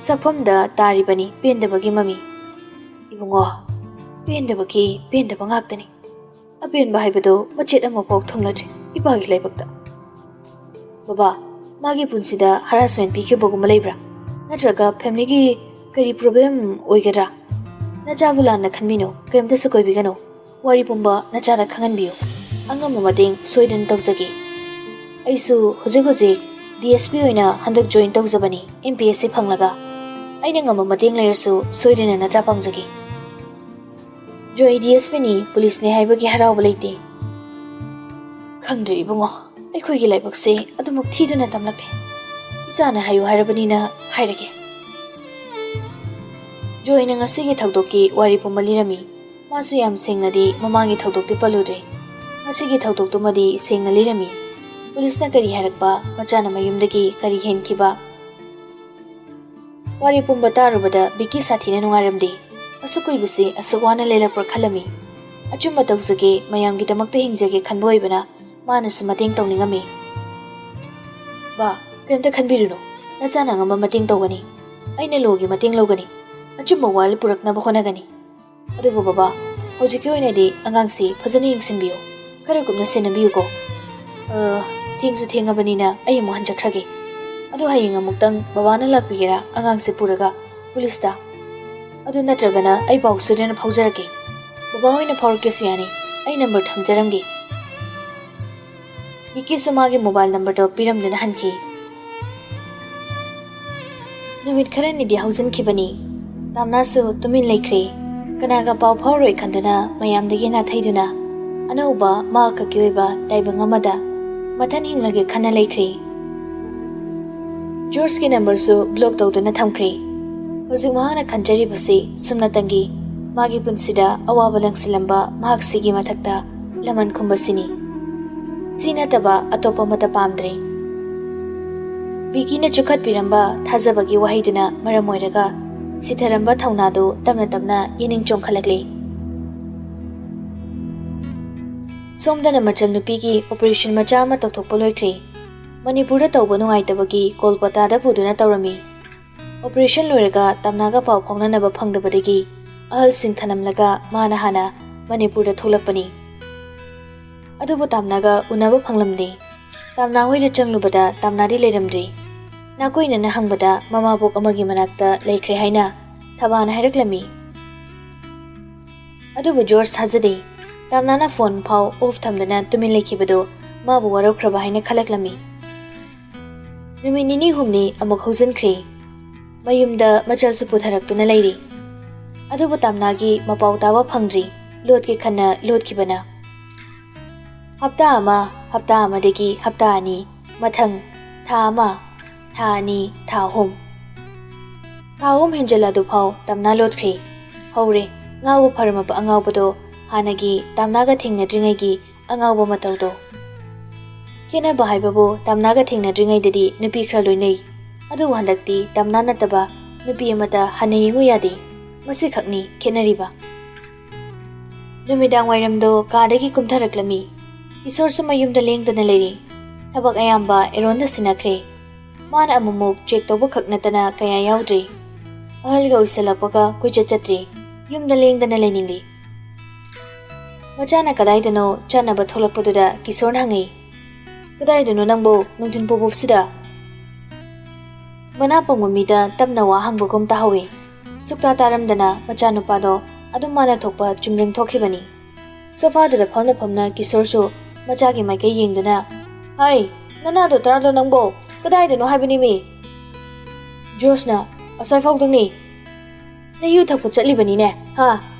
ꯁꯛꯐꯝꯗ ꯇꯥꯔꯤꯕꯅꯤ ꯄꯦꯟꯗꯕꯒꯤ ꯃꯃꯤ꯫ ꯏꯕꯨꯡꯉꯣ, ꯄꯦꯟꯗꯕꯒꯤ ꯄꯦꯟꯗꯕ ꯉꯥꯛꯇꯅꯤ꯫ ꯑꯄꯦꯟꯕ ꯍꯥꯏꯕꯗꯨ ꯃꯆꯦꯠ ꯑꯃꯐꯥꯎ ꯊꯨꯡꯂꯗ꯭ꯔꯤ ꯏꯄꯥꯒꯤ ꯂꯥꯏꯕꯛꯇ꯫ "ꯕꯕꯥ, ꯃꯥꯒꯤ ꯄꯨꯟꯁꯤꯗ ꯍꯔꯥꯁꯃꯦꯟ ꯄꯤꯈꯤꯕꯒꯨꯝꯕ ꯂꯩꯕ꯭ꯔꯥ? ꯅꯠꯇ꯭ꯔꯒ ꯐꯦꯃꯤꯂꯤꯒꯤ ꯀꯔꯤ ꯄ꯭ꯔꯣꯕ꯭ꯂꯦꯝ ꯑꯣꯏꯒꯗ꯭ꯔꯥ? ꯅꯆꯥꯕꯨ ꯂꯥꯟꯅ ꯈꯟꯕꯤꯅꯨ, ꯀꯔꯤꯝꯇꯁꯨ ꯀꯣꯏꯕꯤꯒꯅꯨ꯫ ꯋꯥꯔꯤ ꯄꯨꯝꯕ ꯅꯆꯥꯗ ꯈꯪꯍꯟꯕꯤꯌꯨ꯫ ꯑꯉꯝꯕ ꯃꯇꯦꯡ ꯁꯣꯏꯗꯅ ꯇꯧꯖꯒꯦ꯫ ꯑꯩꯁꯨ ꯍꯧꯖꯤꯛ ꯍꯧꯖꯤꯛ ꯗꯤ ꯑꯦꯁ ꯄꯤ ꯑꯣꯏꯅ ꯍꯟꯗꯛ ꯖꯣꯏꯟ ꯇꯧꯖꯕꯅꯤ, ꯑꯦꯝ ꯄꯤ ꯑꯦꯁ ꯁꯤ ꯐꯪꯂꯒ꯫ ꯑꯩꯅ ꯉꯝꯕ ꯃꯇꯦꯡ ꯂꯩꯔꯁꯨ ꯁꯣꯏꯗꯅ ꯅꯆꯥ ꯄꯥꯡꯖꯒꯦ꯫" ꯖꯣꯏ ꯗꯤ ꯑꯦꯁ ꯄꯤꯅꯤ, ꯄꯨꯂꯤꯁꯅꯤ ꯍꯥꯏꯕꯒꯤ ꯍꯔꯥꯎꯕ ꯂꯩꯇꯦ꯫ ꯈꯪꯗ꯭ꯔꯦ ꯏꯕꯨꯡꯉꯣ, ꯑꯩꯈꯣꯏꯒꯤ ꯂꯥꯏꯕꯛꯁꯦ ꯑꯗꯨꯃꯛ ꯊꯤꯗꯨꯅ ꯇꯝꯂꯛꯂꯦ꯫ ꯏꯆꯥꯅ ꯍꯥꯏꯌꯨ ꯍꯥꯏꯔꯕꯅꯤꯅ ꯍꯥꯏꯔꯒꯦ꯫ ꯖꯣꯏꯅ ꯉꯁꯤꯒꯤ ꯊꯧꯗꯣꯛꯀꯤ ꯋꯥꯔꯤ ꯄꯨꯝꯕ ꯂꯤꯔꯝꯃꯤ꯫ ꯃꯥꯁꯨ ꯌꯥꯝ ꯁꯦꯡꯅꯗꯤ ꯃꯃꯥꯡꯒꯤ ꯊꯧꯗꯣꯛꯇꯤ ꯄꯜꯂꯨꯗ꯭ꯔꯦ꯫ ꯉꯁꯤꯒꯤ ꯊꯧꯗꯣꯛꯇꯨꯃꯗꯤ ꯁꯦꯡꯅ ꯂꯤꯔꯝꯃꯤ꯫ ꯄꯨꯂꯤꯁꯅ ꯀꯔꯤ ꯍꯥꯏꯔꯛꯄ ꯃꯆꯥꯅ ꯃꯌꯨꯝꯗꯒꯤ ꯀꯔꯤ ꯍꯦꯟꯈꯤꯕ? ꯋꯥꯔꯤ ꯄꯨꯝꯕ ꯇꯥꯔꯨꯕꯗ ꯕꯤꯀꯤ ꯁꯥꯊꯤꯅ ꯅꯨꯡꯉꯥꯏꯔꯝꯗꯦ꯫ ꯑꯁꯨꯛ ꯀꯨꯏꯕꯁꯤ ꯑꯁꯨꯛ ꯋꯥꯅ ꯂꯦꯜꯂꯛꯄ꯭ꯔꯥ ꯈꯜꯂꯝꯃꯤ꯫ ꯑꯆꯨꯝꯕ ꯇꯧꯖꯒꯦ, ꯃꯌꯥꯝꯒꯤꯗꯃꯛꯇ ꯍꯤꯡꯖꯒꯦ ꯈꯟꯕ ꯑꯣꯏꯕꯅ ꯃꯥꯅꯁꯨ ꯃꯇꯦꯡ ꯇꯧꯅꯤꯡꯉꯝꯃꯤ꯫ ꯕꯥ, ꯀꯔꯤꯝꯇ ꯈꯟꯕꯤꯔꯨꯅꯨ꯫ ꯅꯆꯥꯅ ꯑꯉꯝꯕ ꯃꯇꯦꯡ ꯇꯧꯒꯅꯤ꯫ ꯑꯩꯅ ꯂꯣꯒꯤ ꯃꯇꯦꯡ ꯂꯧꯒꯅꯤ꯫ ꯑꯆꯨꯝꯕ ꯋꯥꯌꯦꯜ ꯄꯨꯔꯛꯅꯕ ꯍꯣꯠꯅꯒꯅꯤ꯫ ꯑꯗꯨꯕꯨ ꯕꯕꯥ, ꯍꯧꯖꯤꯛꯀꯤ ꯑꯣꯏꯅꯗꯤ ꯑꯉꯥꯡꯁꯤ ꯐꯖꯅ ꯌꯦꯡꯁꯤꯟꯕꯤꯌꯨ꯫ ꯈꯔ ꯀꯨꯞꯅ ꯁꯦꯟꯅꯕꯤꯌꯨꯀꯣ꯫ ꯑ, ꯊꯦꯡꯁꯨ ꯊꯦꯡꯉꯕꯅꯤꯅ ꯑꯩ ꯑꯃꯨꯛ ꯍꯟꯖꯈ꯭ꯔꯒꯦ꯫ ꯑꯗꯨ ꯍꯌꯦꯡ ꯑꯃꯨꯛꯇꯪ ꯕꯕꯥꯅ ꯂꯥꯛꯄꯤꯒꯦꯔꯥ ꯑꯉꯥꯡꯁꯦ ꯄꯨꯔꯒ ꯄꯨꯂꯤꯁꯇ? ꯑꯗꯨ ꯅꯠꯇ꯭ꯔꯒꯅ ꯑꯩ ꯄꯥꯎ ꯁꯣꯏꯗꯅ ꯐꯥꯎꯖꯔꯛꯀꯦ꯫ ꯕꯕꯥ ꯑꯣꯏꯅ ꯐꯥꯎꯔꯛꯀꯦꯁꯨ ꯌꯥꯅꯤ꯫ ꯑꯩ ꯅꯝꯕꯔ ꯊꯝꯖꯔꯝꯒꯦ꯫ ꯕꯤꯀꯤꯁꯨ ꯃꯥꯒꯤ ꯃꯣꯕꯥꯏꯜ ꯅꯝꯕꯔꯗꯣ ꯄꯤꯔꯝꯗꯨꯅ ꯍꯟꯈꯤ꯫ ꯅꯨꯃꯤꯠ ꯈꯔꯅꯤꯗꯤ ꯍꯧꯖꯤꯟꯈꯤꯕꯅꯤ꯫ ꯇꯥꯝꯅꯥꯁꯨ ꯇꯨꯃꯤꯟ ꯂꯩꯈ꯭ꯔꯦ꯫ ꯀꯅꯥꯒ ꯄꯥꯎ ꯐꯥꯎꯔꯣꯏ ꯈꯟꯗꯨꯅ ꯃꯌꯥꯝꯗꯒꯤ ꯅꯥꯊꯩꯗꯨꯅ ꯑꯅꯧꯕ ꯃꯍꯥꯛꯈꯛꯀꯤ ꯑꯣꯏꯕ ꯇꯥꯏꯕꯪ ꯑꯃꯗ ꯃꯊꯟ ꯍꯤꯡꯂꯒꯦ ꯈꯟꯅ ꯂꯩꯈ꯭ꯔꯦ꯫ ꯖꯣꯔꯖꯀꯤ ꯅꯝꯕꯔꯁꯨ ꯕ꯭ꯂꯣꯛ ꯇꯧꯗꯨꯅ ꯊꯝꯈ꯭ꯔꯦ꯫ ꯍꯧꯖꯤꯛ ꯃꯍꯥꯛꯅ ꯈꯟꯖꯔꯤꯕꯁꯤ ꯁꯨꯞꯅꯇꯪꯒꯤ ꯃꯥꯒꯤ ꯄꯨꯟꯁꯤꯗ ꯑꯋꯥꯕ ꯂꯪꯁꯤꯜꯂꯝꯕ ꯃꯍꯥꯛꯁꯤꯒꯤ ꯃꯊꯛꯇ ꯂꯃꯟ ꯈꯨꯝꯕꯁꯤꯅꯤ꯫ ꯁꯤ ꯅꯠꯇꯕ ꯑꯇꯣꯞꯄ ꯑꯃꯠꯇ ꯄꯥꯝꯗ꯭ꯔꯦ꯫ ꯕꯤꯀꯤꯅ ꯆꯨꯈꯠꯄꯤꯔꯝꯕ ꯊꯥꯖꯕꯒꯤ ꯋꯥꯍꯩꯗꯨꯅ ꯃꯔꯝ ꯑꯣꯏꯔꯒ ꯁꯤꯊꯔꯝꯕ ꯊꯧꯅꯥꯗꯨ ꯇꯞꯅ ꯇꯞꯅ ꯌꯦꯅꯤꯡ ꯆꯣꯡꯈꯠꯂꯛꯂꯤ꯫ ꯁꯣꯝꯗꯅ ꯃꯆꯜ ꯅꯨꯄꯤꯒꯤ ꯑꯣꯄꯔꯦꯁꯟ ꯃꯆꯥ ꯑꯃ ꯇꯧꯊꯣꯛꯄ ꯂꯣꯏꯈ꯭ꯔꯦ꯫ ꯃꯅꯤꯄꯨꯔꯗ ꯇꯧꯕ ꯅꯨꯡꯉꯥꯏꯇꯕꯒꯤ ꯀꯣꯜꯀꯇꯥꯗ ꯄꯨꯗꯨꯅ ꯇꯧꯔꯝꯃꯤ꯫ ꯑꯣꯄꯔꯦꯁꯟ ꯂꯣꯏꯔꯒ ꯇꯥꯝꯅꯥꯒ ꯄꯥꯎ ꯐꯥꯎꯅꯅꯕ ꯐꯪꯗꯕꯗꯒꯤ ꯑꯍꯜꯁꯤꯡ ꯊꯅꯝꯂꯒ ꯃꯥꯅ ꯍꯥꯟꯅ ꯃꯅꯤꯄꯨꯔꯗ ꯊꯣꯛꯂꯛꯄꯅꯤ꯫ ꯑꯗꯨꯕꯨ ꯇꯥꯝꯅꯥꯒ ꯎꯅꯕ ꯐꯪꯂꯝꯗꯦ꯫ ꯇꯥꯝꯅꯥ ꯍꯣꯏꯗ ꯆꯪꯂꯨꯕꯗ ꯇꯥꯝꯅꯥꯗꯤ ꯂꯩꯔꯝꯗ꯭ꯔꯦ꯫ ꯅꯥꯀꯣꯏꯅꯅ ꯍꯪꯕꯗ ꯃꯃꯥꯕꯣꯛ ꯑꯃꯒꯤ ꯃꯅꯥꯛꯇ ꯂꯩꯈ꯭ꯔꯦ ꯍꯥꯏꯅ ꯊꯕꯥꯅ ꯍꯥꯏꯔꯛꯂꯝꯃꯤ꯫ ꯑꯗꯨꯕꯨ ꯖꯣꯔꯖ ꯊꯥꯖꯗꯦ꯫ ꯇꯥꯝꯅꯥꯅ ꯐꯣꯟ ꯐꯥꯎ ꯑꯣꯐ ꯊꯝꯗꯨꯅ ꯇꯨꯃꯤꯟ ꯂꯩꯈꯤꯕꯗꯨ ꯃꯥꯕꯨ ꯋꯥꯔꯧꯈ꯭ꯔꯕ ꯍꯥꯏꯅ ꯈꯜꯂꯛꯂꯝꯃꯤ꯫ ꯅꯨꯃꯤꯠ ꯅꯤꯅꯤ ꯍꯨꯝꯅꯤ ꯑꯃꯨꯛ ꯍꯧꯖꯤꯟꯈ꯭ꯔꯦ꯫ ꯃꯌꯨꯝꯗ ꯃꯆꯜꯁꯨ ꯄꯨꯊꯔꯛꯇꯨꯅ ꯂꯩꯔꯤ꯫ ꯑꯗꯨꯕꯨ ꯇꯥꯝꯅꯥꯒꯤ ꯃꯄꯥꯎ ꯇꯥꯕ ꯐꯪꯗ꯭ꯔꯤ꯫ ꯂꯣꯠꯀꯦ ꯈꯟꯅ ꯂꯣꯠꯈꯤꯕꯅ꯫ ꯍꯞꯇꯥ ꯑꯃ, ꯍꯞꯇꯥ ꯑꯃꯗꯒꯤ ꯍꯞꯇꯥ ꯑꯅꯤ, ꯃꯊꯪ ꯊꯥ ꯑꯃ, ꯊꯥ ꯑꯅꯤ, ꯊꯥ ꯑꯍꯨꯝ꯫ ꯊꯥ ꯑꯍꯨꯝ ꯍꯦꯟꯖꯜꯂꯗꯨꯐꯥꯎ ꯇꯝꯅꯥ ꯂꯣꯠꯈ꯭ꯔꯦ꯫ ꯍꯧꯔꯦ, ꯉꯥꯎꯕ ꯐꯔꯝꯃꯕ ꯑꯉꯥꯎꯕꯗꯣ, ꯍꯥꯟꯅꯒꯤ ꯇꯝꯅꯥꯒ ꯊꯦꯡꯅꯗ꯭ꯔꯤꯉꯩꯒꯤ ꯑꯉꯥꯎꯕ ꯃꯇꯧꯗꯣ꯫ ꯈꯦꯠꯅꯕ ꯍꯥꯏꯕꯕꯨ, ꯇꯝꯅꯥꯒ ꯊꯦꯡꯅꯗ꯭ꯔꯤꯉꯩꯗꯗꯤ ꯅꯨꯄꯤ ꯈꯔ ꯂꯣꯏꯅꯩ꯫ ꯑꯗꯨꯕꯨ ꯍꯟꯗꯛꯇꯤ ꯇꯝꯅꯥ ꯅꯠꯇꯕ ꯅꯨꯄꯤ ꯑꯃꯗ ꯍꯟꯅ ꯌꯦꯡꯉꯨ ꯌꯥꯗꯦ꯫ ꯃꯁꯤꯈꯛꯅꯤ ꯈꯦꯠꯅꯔꯤꯕ꯫ ꯅꯨꯃꯤꯗꯥꯡ ꯋꯥꯏꯔꯝꯗꯣ ꯀꯥꯗꯒꯤ ꯀꯨꯝꯊꯔꯛꯂꯝꯃꯤ꯫ ꯀꯤꯁꯣꯔꯁꯨ ꯃꯌꯨꯝꯗ ꯂꯦꯡꯗꯅ ꯂꯩꯔꯤ꯫ ꯊꯕꯛ ꯑꯌꯥꯝꯕ ꯑꯦꯔꯣꯟꯗ ꯁꯤꯟꯅꯈ꯭ꯔꯦ꯫ ꯃꯥꯅ ꯑꯃꯨꯛꯃꯨꯛ ꯆꯦꯛ ꯇꯧꯕ ꯈꯛ ꯅꯠꯇꯅ ꯀꯌꯥ ꯌꯥꯎꯗ꯭ꯔꯤ꯫ ꯑꯍꯜꯒ ꯑꯣꯏꯁꯜꯂꯛꯄꯒ ꯀꯣꯏꯆꯠ ꯆꯠꯇ꯭ꯔꯤ꯫ ꯌꯨꯝꯗ ꯂꯦꯡꯗꯅ ꯂꯩꯅꯤꯡꯂꯤ꯫ ꯃꯆꯥꯅ ꯀꯗꯥꯏꯗꯅꯣ ꯆꯠꯅꯕ ꯊꯣꯛꯂꯛꯄꯗꯨꯗ ꯀꯤꯁꯣꯔꯅ ꯍꯪꯉꯤ, "ꯀꯗꯥꯏꯗꯅꯣ ꯅꯪꯕꯨ ꯅꯨꯡꯊꯤꯟ ꯄꯨꯄꯨꯞꯁꯤꯗ?" ꯃꯅꯥ ꯄꯪꯕ ꯃꯤꯗ ꯇꯞꯅ ꯋꯥ ꯍꯪꯕꯒꯨꯝ ꯇꯥꯍꯧꯏ꯫ ꯁꯨꯛꯇꯥ ꯇꯥꯔꯝꯗꯅ ꯃꯆꯥꯅꯨꯄꯥꯗꯣ ꯑꯗꯨꯝ ꯃꯥꯅ ꯊꯣꯛꯄ ꯆꯨꯝꯗ꯭ꯔꯤꯡ ꯊꯣꯛꯈꯤꯕꯅꯤ꯫ ꯁꯣꯐꯥꯗꯨꯗ ꯐꯝꯅ ꯐꯝꯅ ꯀꯤꯁꯣꯔꯁꯨ ꯃꯆꯥꯒꯤ ꯃꯥꯏꯀꯩ ꯌꯦꯡꯗꯨꯅ, "ꯍꯥꯏ, ꯅꯅꯥꯗꯣ ꯇꯔꯥꯗꯣ ꯅꯪꯕꯣ? ꯀꯗꯥꯏꯗꯅꯣ ꯍꯥꯏꯕꯅꯤꯃꯤ?" ꯖꯣꯔꯖꯅ, "ꯑꯁ꯭ꯋꯥꯏ ꯐꯥꯎꯗꯪꯅꯤ꯫ ꯅꯌꯨ ꯊꯛꯄ ꯆꯠꯂꯤꯕꯅꯤꯅꯦ, ꯍꯥ?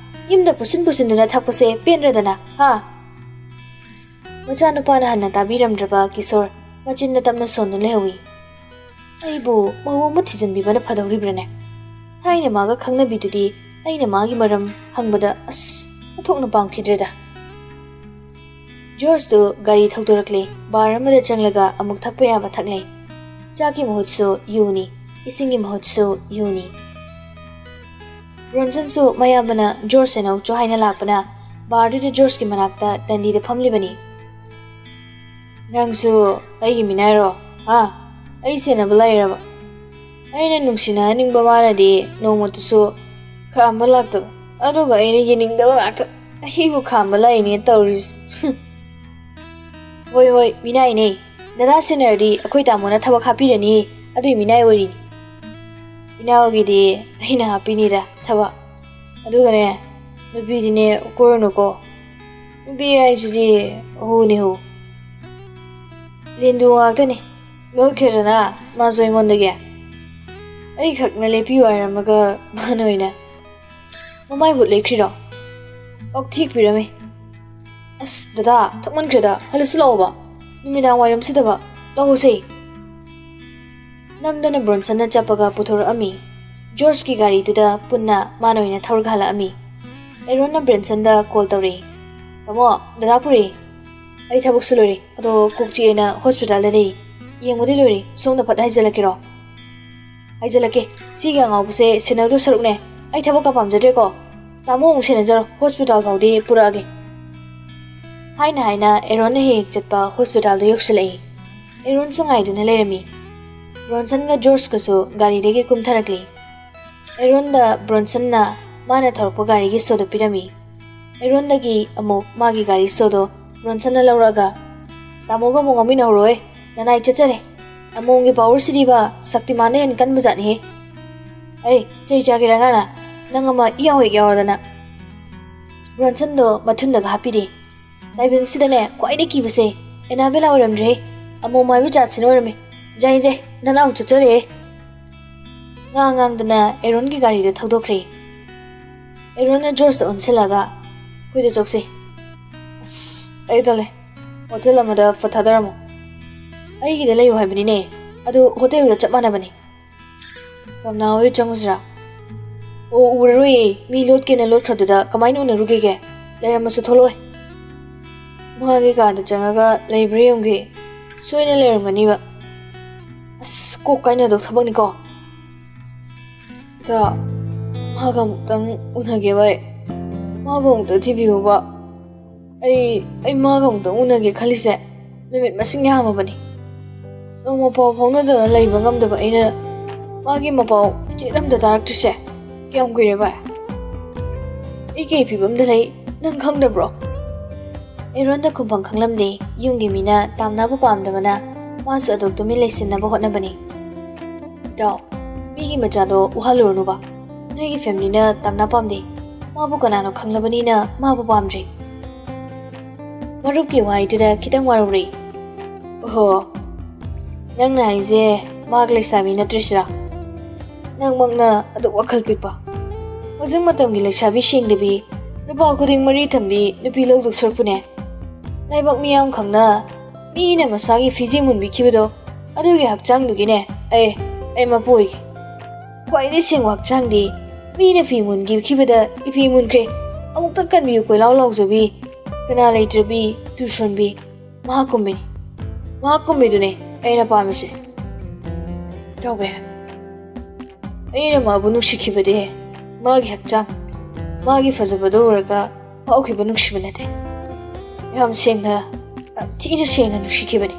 ꯌꯨꯝꯗ ꯄꯨꯁꯤꯟ ꯄꯨꯁꯤꯟꯗꯨꯅ ꯊꯛꯄꯁꯦ ꯄꯦꯟꯗ꯭ꯔꯗꯅ, ꯍꯥ?" ꯃꯆꯥꯅꯨꯄꯥꯅ ꯍꯟꯅ ꯇꯥꯕꯤꯔꯝꯗ꯭ꯔꯕ ꯀꯤꯁꯣꯔ ꯃꯆꯤꯟꯅ ꯇꯞꯅ ꯁꯣꯟꯗꯨꯅ ꯂꯩꯍꯧꯏ꯫ ꯑꯩꯕꯨ ꯃꯧ ꯑꯃ ꯊꯤꯖꯤꯟꯕꯤꯕꯅ ꯐꯗꯧꯔꯤꯕ꯭ꯔꯥꯅꯦ? ꯊꯥꯏꯅ ꯃꯥꯒ ꯈꯪꯅꯕꯤꯗꯨꯗꯤ ꯑꯩꯅ ꯃꯥꯒꯤ ꯃꯔꯝ ꯍꯪꯕꯗ ꯑꯁ ꯑꯣꯟꯊꯣꯛꯅ ꯄꯥꯝꯈꯤꯗ꯭ꯔꯦꯗ꯫ ꯖꯣꯔꯖꯇꯨ ꯒꯥꯔꯤ ꯊꯧꯗꯣꯔꯛꯂꯦ꯫ ꯕꯥꯔ ꯑꯃꯗ ꯆꯪꯂꯒ ꯑꯃꯨꯛ ꯊꯛꯄ ꯌꯥꯕ ꯊꯛꯂꯦ꯫ ꯆꯥꯛꯀꯤ ꯃꯍꯨꯠꯁꯨ ꯌꯨꯅꯤ, ꯏꯁꯤꯡꯒꯤ ꯃꯍꯨꯠꯁꯨ ꯌꯨꯅꯤ꯫ ꯕ꯭ꯔꯣꯟꯁꯟꯁꯨ ꯃꯌꯥꯝꯕꯅ ꯖꯣꯔꯖ ꯁꯦꯟꯅꯧꯆꯣ ꯍꯥꯏꯅ ꯂꯥꯛꯄꯅ ꯕꯥꯔꯗꯨꯗ ꯖꯣꯔꯖꯀꯤ ꯃꯅꯥꯛꯇ ꯗꯟꯗꯤꯗ ꯐꯝꯂꯤꯕꯅꯤ꯫ "ꯅꯪꯁꯨ ꯑꯩꯒꯤ ꯃꯤꯅꯥꯏꯔꯣ? ꯍꯥ? ꯑꯩ ꯁꯦꯟꯅꯕ ꯂꯥꯛꯏꯔꯕ? ꯑꯩꯅ ꯅꯨꯡꯁꯤꯅꯍꯟꯅꯤꯡꯕ ꯃꯥꯅꯗꯤ ꯅꯣꯡꯃꯇꯁꯨ ꯈꯥꯝꯕ ꯂꯥꯛꯇꯕ, ꯑꯗꯨꯒ ꯑꯩꯅ ꯌꯦꯡꯅꯤꯡꯗꯕ ꯉꯥꯛꯇ ꯑꯩꯕꯨ ꯈꯥꯝꯕ ꯂꯥꯛꯏꯅꯦ ꯇꯧꯔꯤꯁꯦ꯫ ꯍꯣꯏ, ꯍꯣꯏ, ꯃꯤꯅꯥꯏꯅꯦ꯫ ꯗꯗꯥ ꯁꯦꯟꯅꯔꯗꯤ ꯑꯩꯈꯣꯏ ꯇꯥꯃꯣꯅ ꯊꯕꯛ ꯍꯥꯞꯄꯤꯔꯅꯤ, ꯑꯗꯨꯏ ꯃꯤꯅꯥꯏ ꯑꯣꯏꯔꯤꯅꯤ꯫ ꯏꯅꯥꯎꯒꯤꯗꯤ ꯑꯩꯅ ꯍꯥꯞꯄꯤꯅꯤꯗ ꯊꯕꯛ꯫ ꯑꯗꯨꯒꯅꯦ, ꯅꯨꯄꯤꯗꯤꯅꯦ ꯀꯣꯏꯔꯨꯅꯨꯀꯣ꯫ ꯅꯨꯄꯤ ꯍꯥꯏꯁꯤꯗꯤ ꯍꯨꯅꯤ ꯍꯨ꯫ ꯂꯦꯟꯗꯨ ꯉꯥꯛꯇꯅꯤ꯫ ꯂꯣꯠꯈ꯭ꯔꯦꯗꯅ ꯃꯥꯁꯨ ꯑꯩꯉꯣꯟꯗꯒꯤ꯫ ꯑꯩꯈꯛꯅ ꯂꯦꯞꯄꯤꯌꯨ ꯍꯥꯏꯔꯝꯃꯒ ꯃꯥꯅ ꯑꯣꯏꯅ ꯃꯃꯥꯏ ꯍꯨꯠ ꯂꯩꯈ꯭ꯔꯤꯔꯣ? ꯀꯥꯎꯊꯦꯛꯄꯤꯔꯝꯃꯤ꯫ ꯑꯁ, ꯗꯗꯥ, ꯊꯛꯃꯟꯈ꯭ꯔꯦꯗ, ꯍꯜꯂꯁꯤ ꯂꯥꯛꯑꯣꯕ꯫ ꯅꯨꯃꯤꯗꯥꯡ ꯋꯥꯏꯔꯝꯁꯤꯗꯕ꯫ ꯂꯥꯛꯑꯣꯁꯦ꯫ ꯅꯝꯗꯅ ꯕ꯭ꯔꯣꯟꯁꯟꯅ ꯆꯞꯄꯒ ꯄꯨꯊꯣꯔꯛꯑꯝꯃꯤ꯫ ꯖꯣꯔꯖꯀꯤ ꯒꯥꯔꯤꯗꯨꯗ ꯄꯨꯟꯅ ꯃꯥꯅ ꯑꯣꯏꯅ ꯊꯧꯔꯒ ꯍꯜꯂꯛꯑꯝꯃꯤ꯫ ꯑꯦꯔꯣꯟꯅ ꯕ꯭ꯔꯦꯟꯁꯟꯗ ꯀꯣꯜ ꯇꯧꯔꯛꯏ꯫ "ꯇꯥꯃꯣ, ꯗꯗꯥ ꯄꯨꯔꯤ, ꯑꯩ ꯊꯕꯛ ꯁꯨ ꯂꯣꯏꯔꯦ, ꯑꯗꯣ ꯀꯣꯛ ꯆꯤꯛꯑꯦꯅ ꯍꯣꯁꯄꯤꯇꯥꯜꯗ ꯂꯩꯔꯤ꯫ ꯌꯦꯡꯕꯗꯤ ꯂꯣꯏꯔꯦ, ꯁꯣꯝꯗ ꯐꯠ ꯍꯥꯏꯖꯜꯂꯛꯀꯦꯔꯣ?" "ꯍꯥꯏꯖꯜꯂꯛꯀꯦ, ꯁꯤꯒꯤ ꯑꯉꯥꯎꯕꯁꯦ ꯁꯦꯟꯅꯗꯧ ꯁꯔꯨꯛꯅꯦ, ꯑꯩ ꯊꯕꯛꯀ ꯄꯥꯝꯖꯗ꯭ꯔꯦꯀꯣ꯫ ꯇꯥꯃꯣ ꯑꯃꯨꯛ ꯁꯦꯟꯅꯖꯔꯣ, ꯍꯣꯁꯄꯤꯇꯥꯜ ꯐꯥꯎꯗꯤ ꯄꯨꯔꯛꯑꯒꯦ꯫" ꯍꯥꯏꯅ ꯍꯥꯏꯅ ꯑꯦꯔꯣꯟꯅ ꯍꯦꯛ ꯍꯦꯛ ꯆꯠꯄ ꯍꯣꯁꯄꯤꯇꯥꯜꯗꯨ ꯌꯧꯁꯤꯜꯂꯛꯏ꯫ ꯑꯦꯔꯣꯟꯁꯨ ꯉꯥꯏꯗꯨꯅ ꯂꯩꯔꯝꯃꯤ꯫ ꯕ꯭ꯔꯣꯟꯁꯟꯒ ꯖꯣꯔꯖꯀꯁꯨ ꯒꯥꯔꯤꯗꯒꯤ ꯀꯨꯝꯊꯔꯛꯂꯤ꯫ ꯑꯦꯔꯣꯟꯗ ꯕ꯭ꯔꯣꯟꯁꯟꯅ ꯃꯥꯅ ꯊꯧꯔꯛꯄ ꯒꯥꯔꯤꯒꯤ ꯁꯣꯗꯨ ꯄꯤꯔꯝꯃꯤ꯫ ꯑꯦꯔꯣꯟꯗꯒꯤ ꯑꯃꯨꯛ ꯃꯥꯒꯤ ꯒꯥꯔꯤ ꯁꯣꯗꯣ ꯕ꯭ꯔꯣꯟꯁꯟꯅ ꯂꯧꯔꯛꯑꯒ, "ꯇꯥꯃꯣꯒ ꯑꯃꯨꯛ ꯉꯥꯡꯃꯤꯟꯅꯍꯧꯔꯣꯏ, ꯅꯅꯥꯏ ꯆꯠꯆꯔꯦ꯫ ꯑꯃꯣꯝꯒꯤ ꯄꯥꯋꯔꯁꯤꯗꯤꯕ ꯁꯛꯇꯤꯃꯥꯟꯅ ꯍꯦꯟꯅ ꯀꯟꯕꯖꯥꯠꯅꯤꯍꯦ꯫ ꯑꯩ ꯆꯩ ꯆꯥꯒꯦꯔꯥ ꯉꯥꯅ, ꯅꯪ ꯑꯃ ꯏꯌꯥꯎ ꯍꯦꯛ ꯌꯥꯎꯔꯗꯅ꯫" ꯕ꯭ꯔꯣꯟꯁꯟꯗꯣ ꯃꯊꯨꯟꯗꯒ ꯍꯥꯞꯄꯤꯔꯦ꯫ ꯇꯥꯏꯕꯪꯁꯤꯗꯅꯦ ꯈ꯭ꯋꯥꯏꯗꯒꯤ ꯀꯤꯕꯁꯦ ꯑꯦꯅꯥꯕꯦꯂꯥ ꯑꯣꯏꯔꯝꯗ꯭ꯔꯦꯍꯦ꯫ ꯑꯃꯣꯝ ꯍꯥꯏꯕ ꯖꯥꯠꯁꯤꯅ ꯑꯣꯏꯔꯝꯃꯦ꯫ ꯌꯥꯏ ꯌꯥꯏ, ꯅꯅꯥꯎ ꯆꯠꯆꯔꯦꯍꯦ꯫ ꯉꯥꯡ ꯉꯥꯡꯗꯅ ꯑꯦꯔꯣꯟꯒꯤ ꯒꯥꯔꯤꯗ ꯊꯧꯗꯣꯛꯈ꯭ꯔꯦ꯫ ꯑꯦꯔꯣꯟꯅ ꯖꯣꯔꯖꯇ ꯑꯣꯟꯁꯤꯜꯂꯒ, "ꯑꯩꯈꯣꯏꯗ ꯆꯧꯁꯦ꯫" "ꯑꯁ, ꯑꯩ ꯇꯜꯂꯦ꯫ ꯍꯣꯇꯦꯜ ꯑꯃꯗ ꯐꯠ ꯊꯥꯗꯔꯝꯃꯣ꯫ ꯑꯩꯒꯤꯗ ꯂꯩꯌꯨ ꯍꯥꯏꯕꯅꯤꯅꯦ꯫ ꯑꯗꯨ ꯍꯣꯇꯦꯜꯒ ꯆꯞ ꯃꯥꯟꯅꯕꯅꯤ꯫" "ꯇꯝꯅꯥ ꯍꯣꯏ ꯆꯪꯉꯨꯁꯤꯔꯥ?" "ꯑꯣ, ꯎꯔꯔꯣꯏꯌꯦ꯫ ꯃꯤ ꯂꯣꯠꯀꯦꯅ ꯂꯣꯠꯈ꯭ꯔꯗꯨꯗ ꯀꯃꯥꯏꯅ ꯎꯅꯔꯨꯒꯦꯒꯦ? ꯂꯩꯔꯝꯃꯁꯨ ꯊꯣꯛꯂꯛꯑꯣꯏ꯫" "ꯃꯥꯒꯤ ꯀꯥꯗ ꯆꯪꯉꯒ ꯂꯩꯕ꯭ꯔꯥ ꯌꯦꯡꯒꯦ꯫ ꯁꯣꯏꯅ ꯂꯩꯔꯝꯒꯅꯤꯕ꯫ ꯑꯁ, ꯀꯣꯛ ꯀꯥꯏꯅꯗꯧ ꯊꯕꯛꯅꯤꯀꯣ꯫" "ꯏꯇꯥ, ꯃꯥꯒ ꯑꯃꯨꯛꯇꯪ ꯎꯅꯒꯦ ꯚꯥꯏ꯫ ꯃꯥꯕꯨ ꯑꯃꯨꯛꯇ ꯊꯤꯕꯤꯌꯨꯕ꯫ ꯑꯩ, ꯑꯩ ꯃꯥꯒ ꯑꯃꯨꯛꯇꯪ ꯎꯅꯒꯦ ꯈꯜꯂꯤꯁꯦ ꯅꯨꯃꯤꯠ ꯃꯁꯤꯡ ꯌꯥꯝꯃꯕꯅꯤ꯫ ꯅꯣꯡꯃ ꯄꯥꯎ ꯐꯥꯎꯅꯗꯅ ꯂꯩꯕ ꯉꯝꯗꯕ ꯑꯩꯅ ꯃꯥꯒꯤ ꯃꯄꯥꯎ ꯆꯦꯠ ꯑꯝꯇ ꯇꯥꯔꯛꯇ꯭ꯔꯤꯁꯦ ꯀꯌꯥꯝ ꯀꯨꯏꯔꯦ ꯚꯥꯏ? ꯑꯩ ꯀꯩ ꯐꯤꯕꯝꯗ ꯂꯩ ꯅꯪ ꯈꯪꯗꯕ꯭ꯔꯣ?" ꯑꯦꯔꯣꯟꯗ ꯈꯨꯝꯐꯝ ꯈꯪꯂꯝꯗꯦ꯫ ꯌꯨꯝꯒꯤ ꯃꯤꯅ ꯇꯥꯝꯅꯕ ꯄꯥꯝꯗꯕꯅ ꯃꯥꯁꯨ ꯑꯗꯨꯝ ꯇꯨꯃꯤꯟ ꯂꯩꯁꯤꯟꯅꯕ ꯍꯣꯠꯅꯕꯅꯤ꯫ "ꯏꯇꯥꯎ, ꯃꯤꯒꯤ ꯃꯆꯥꯗꯣ ꯋꯥꯍꯜꯂꯨꯔꯅꯨꯕ꯫ ꯅꯣꯏꯒꯤ ꯐꯦꯃꯤꯂꯤꯅ ꯇꯝꯅꯥ ꯄꯥꯝꯗꯦ꯫ ꯃꯥꯕꯨ ꯀꯅꯥꯅꯣ ꯈꯪꯂꯕꯅꯤꯅ ꯃꯥꯕꯨ ꯄꯥꯝꯗ꯭ꯔꯦ꯫" ꯃꯔꯨꯞꯀꯤ ꯋꯥꯍꯩꯗꯨꯗ ꯈꯤꯇꯪ ꯋꯥꯔꯧꯔꯦ꯫ "ꯑꯣꯍꯣ, ꯅꯪꯅ ꯍꯥꯏꯁꯦ ꯃꯍꯥꯛ ꯂꯩꯁꯥꯕꯤ ꯅꯠꯇ꯭ꯔꯤꯁꯤꯔꯥ? ꯅꯪꯃꯛꯅ ꯑꯗꯨꯛ ꯋꯥꯈꯜ ꯄꯤꯛꯄ꯫ ꯍꯧꯖꯤꯛ ꯃꯇꯝꯒꯤ ꯂꯩꯁꯥꯕꯤ ꯁꯦꯡꯗꯕꯤ, ꯅꯨꯄꯥ ꯈꯨꯗꯤꯡ ꯃꯔꯤ ꯊꯝꯕꯤ ꯅꯨꯄꯤ ꯂꯧꯗꯧ ꯁꯔꯨꯛꯄꯨꯅꯦ, ꯂꯩꯕꯥꯛ ꯃꯤꯌꯥꯝ ꯈꯪꯅ ꯃꯤꯅ ꯃꯁꯥꯒꯤ ꯐꯤꯖꯦ ꯃꯨꯟꯕꯤꯈꯤꯕꯗꯣ ꯑꯗꯨꯒꯤ ꯍꯛꯆꯥꯡꯗꯨꯒꯤꯅꯦ ꯑꯩ, ꯑꯩ ꯃꯄꯨ ꯑꯣꯏꯒꯦ꯫" ꯈ꯭ꯋꯥꯏꯗꯒꯤ ꯁꯦꯡꯕ ꯍꯛꯆꯥꯡꯗꯤ ꯃꯤꯅ ꯐꯤ ꯃꯨꯟꯈꯤꯕꯗ ꯏꯐꯤ ꯃꯨꯟꯈ꯭ꯔꯦ, ꯑꯃꯨꯛꯇ ꯀꯟꯕꯤꯌꯨ ꯀꯣꯏꯂꯥꯎ ꯂꯥꯎꯖꯕꯤ, ꯀꯅꯥ ꯂꯩꯇ꯭ꯔꯕꯤ, ꯇꯨꯁꯣꯟꯕꯤ, ꯃꯍꯥꯛꯀꯨꯝꯕꯤꯅꯤ꯫ ꯃꯍꯥꯛꯀꯨꯝꯕꯤꯗꯨꯅꯦ ꯑꯩꯅ ꯄꯥꯝꯃꯤꯁꯦ꯫ ꯇꯧꯋꯦ꯫ ꯑꯩꯅ ꯃꯥꯕꯨ ꯅꯨꯡꯁꯤꯈꯤꯕꯗꯤ ꯃꯥꯒꯤ ꯍꯛꯆꯥꯡ, ꯃꯥꯒꯤ ꯐꯖꯕꯗꯨ ꯎꯔꯒ ꯐꯥꯎꯈꯤꯕ ꯅꯨꯡꯁꯤꯕ ꯅꯠꯇꯦ꯫ ꯌꯥꯝ ꯁꯦꯡꯅ, ꯌꯥꯝ ꯊꯤꯅ ꯁꯦꯡꯅ ꯅꯨꯡꯁꯤꯈꯤꯕꯅꯤ꯫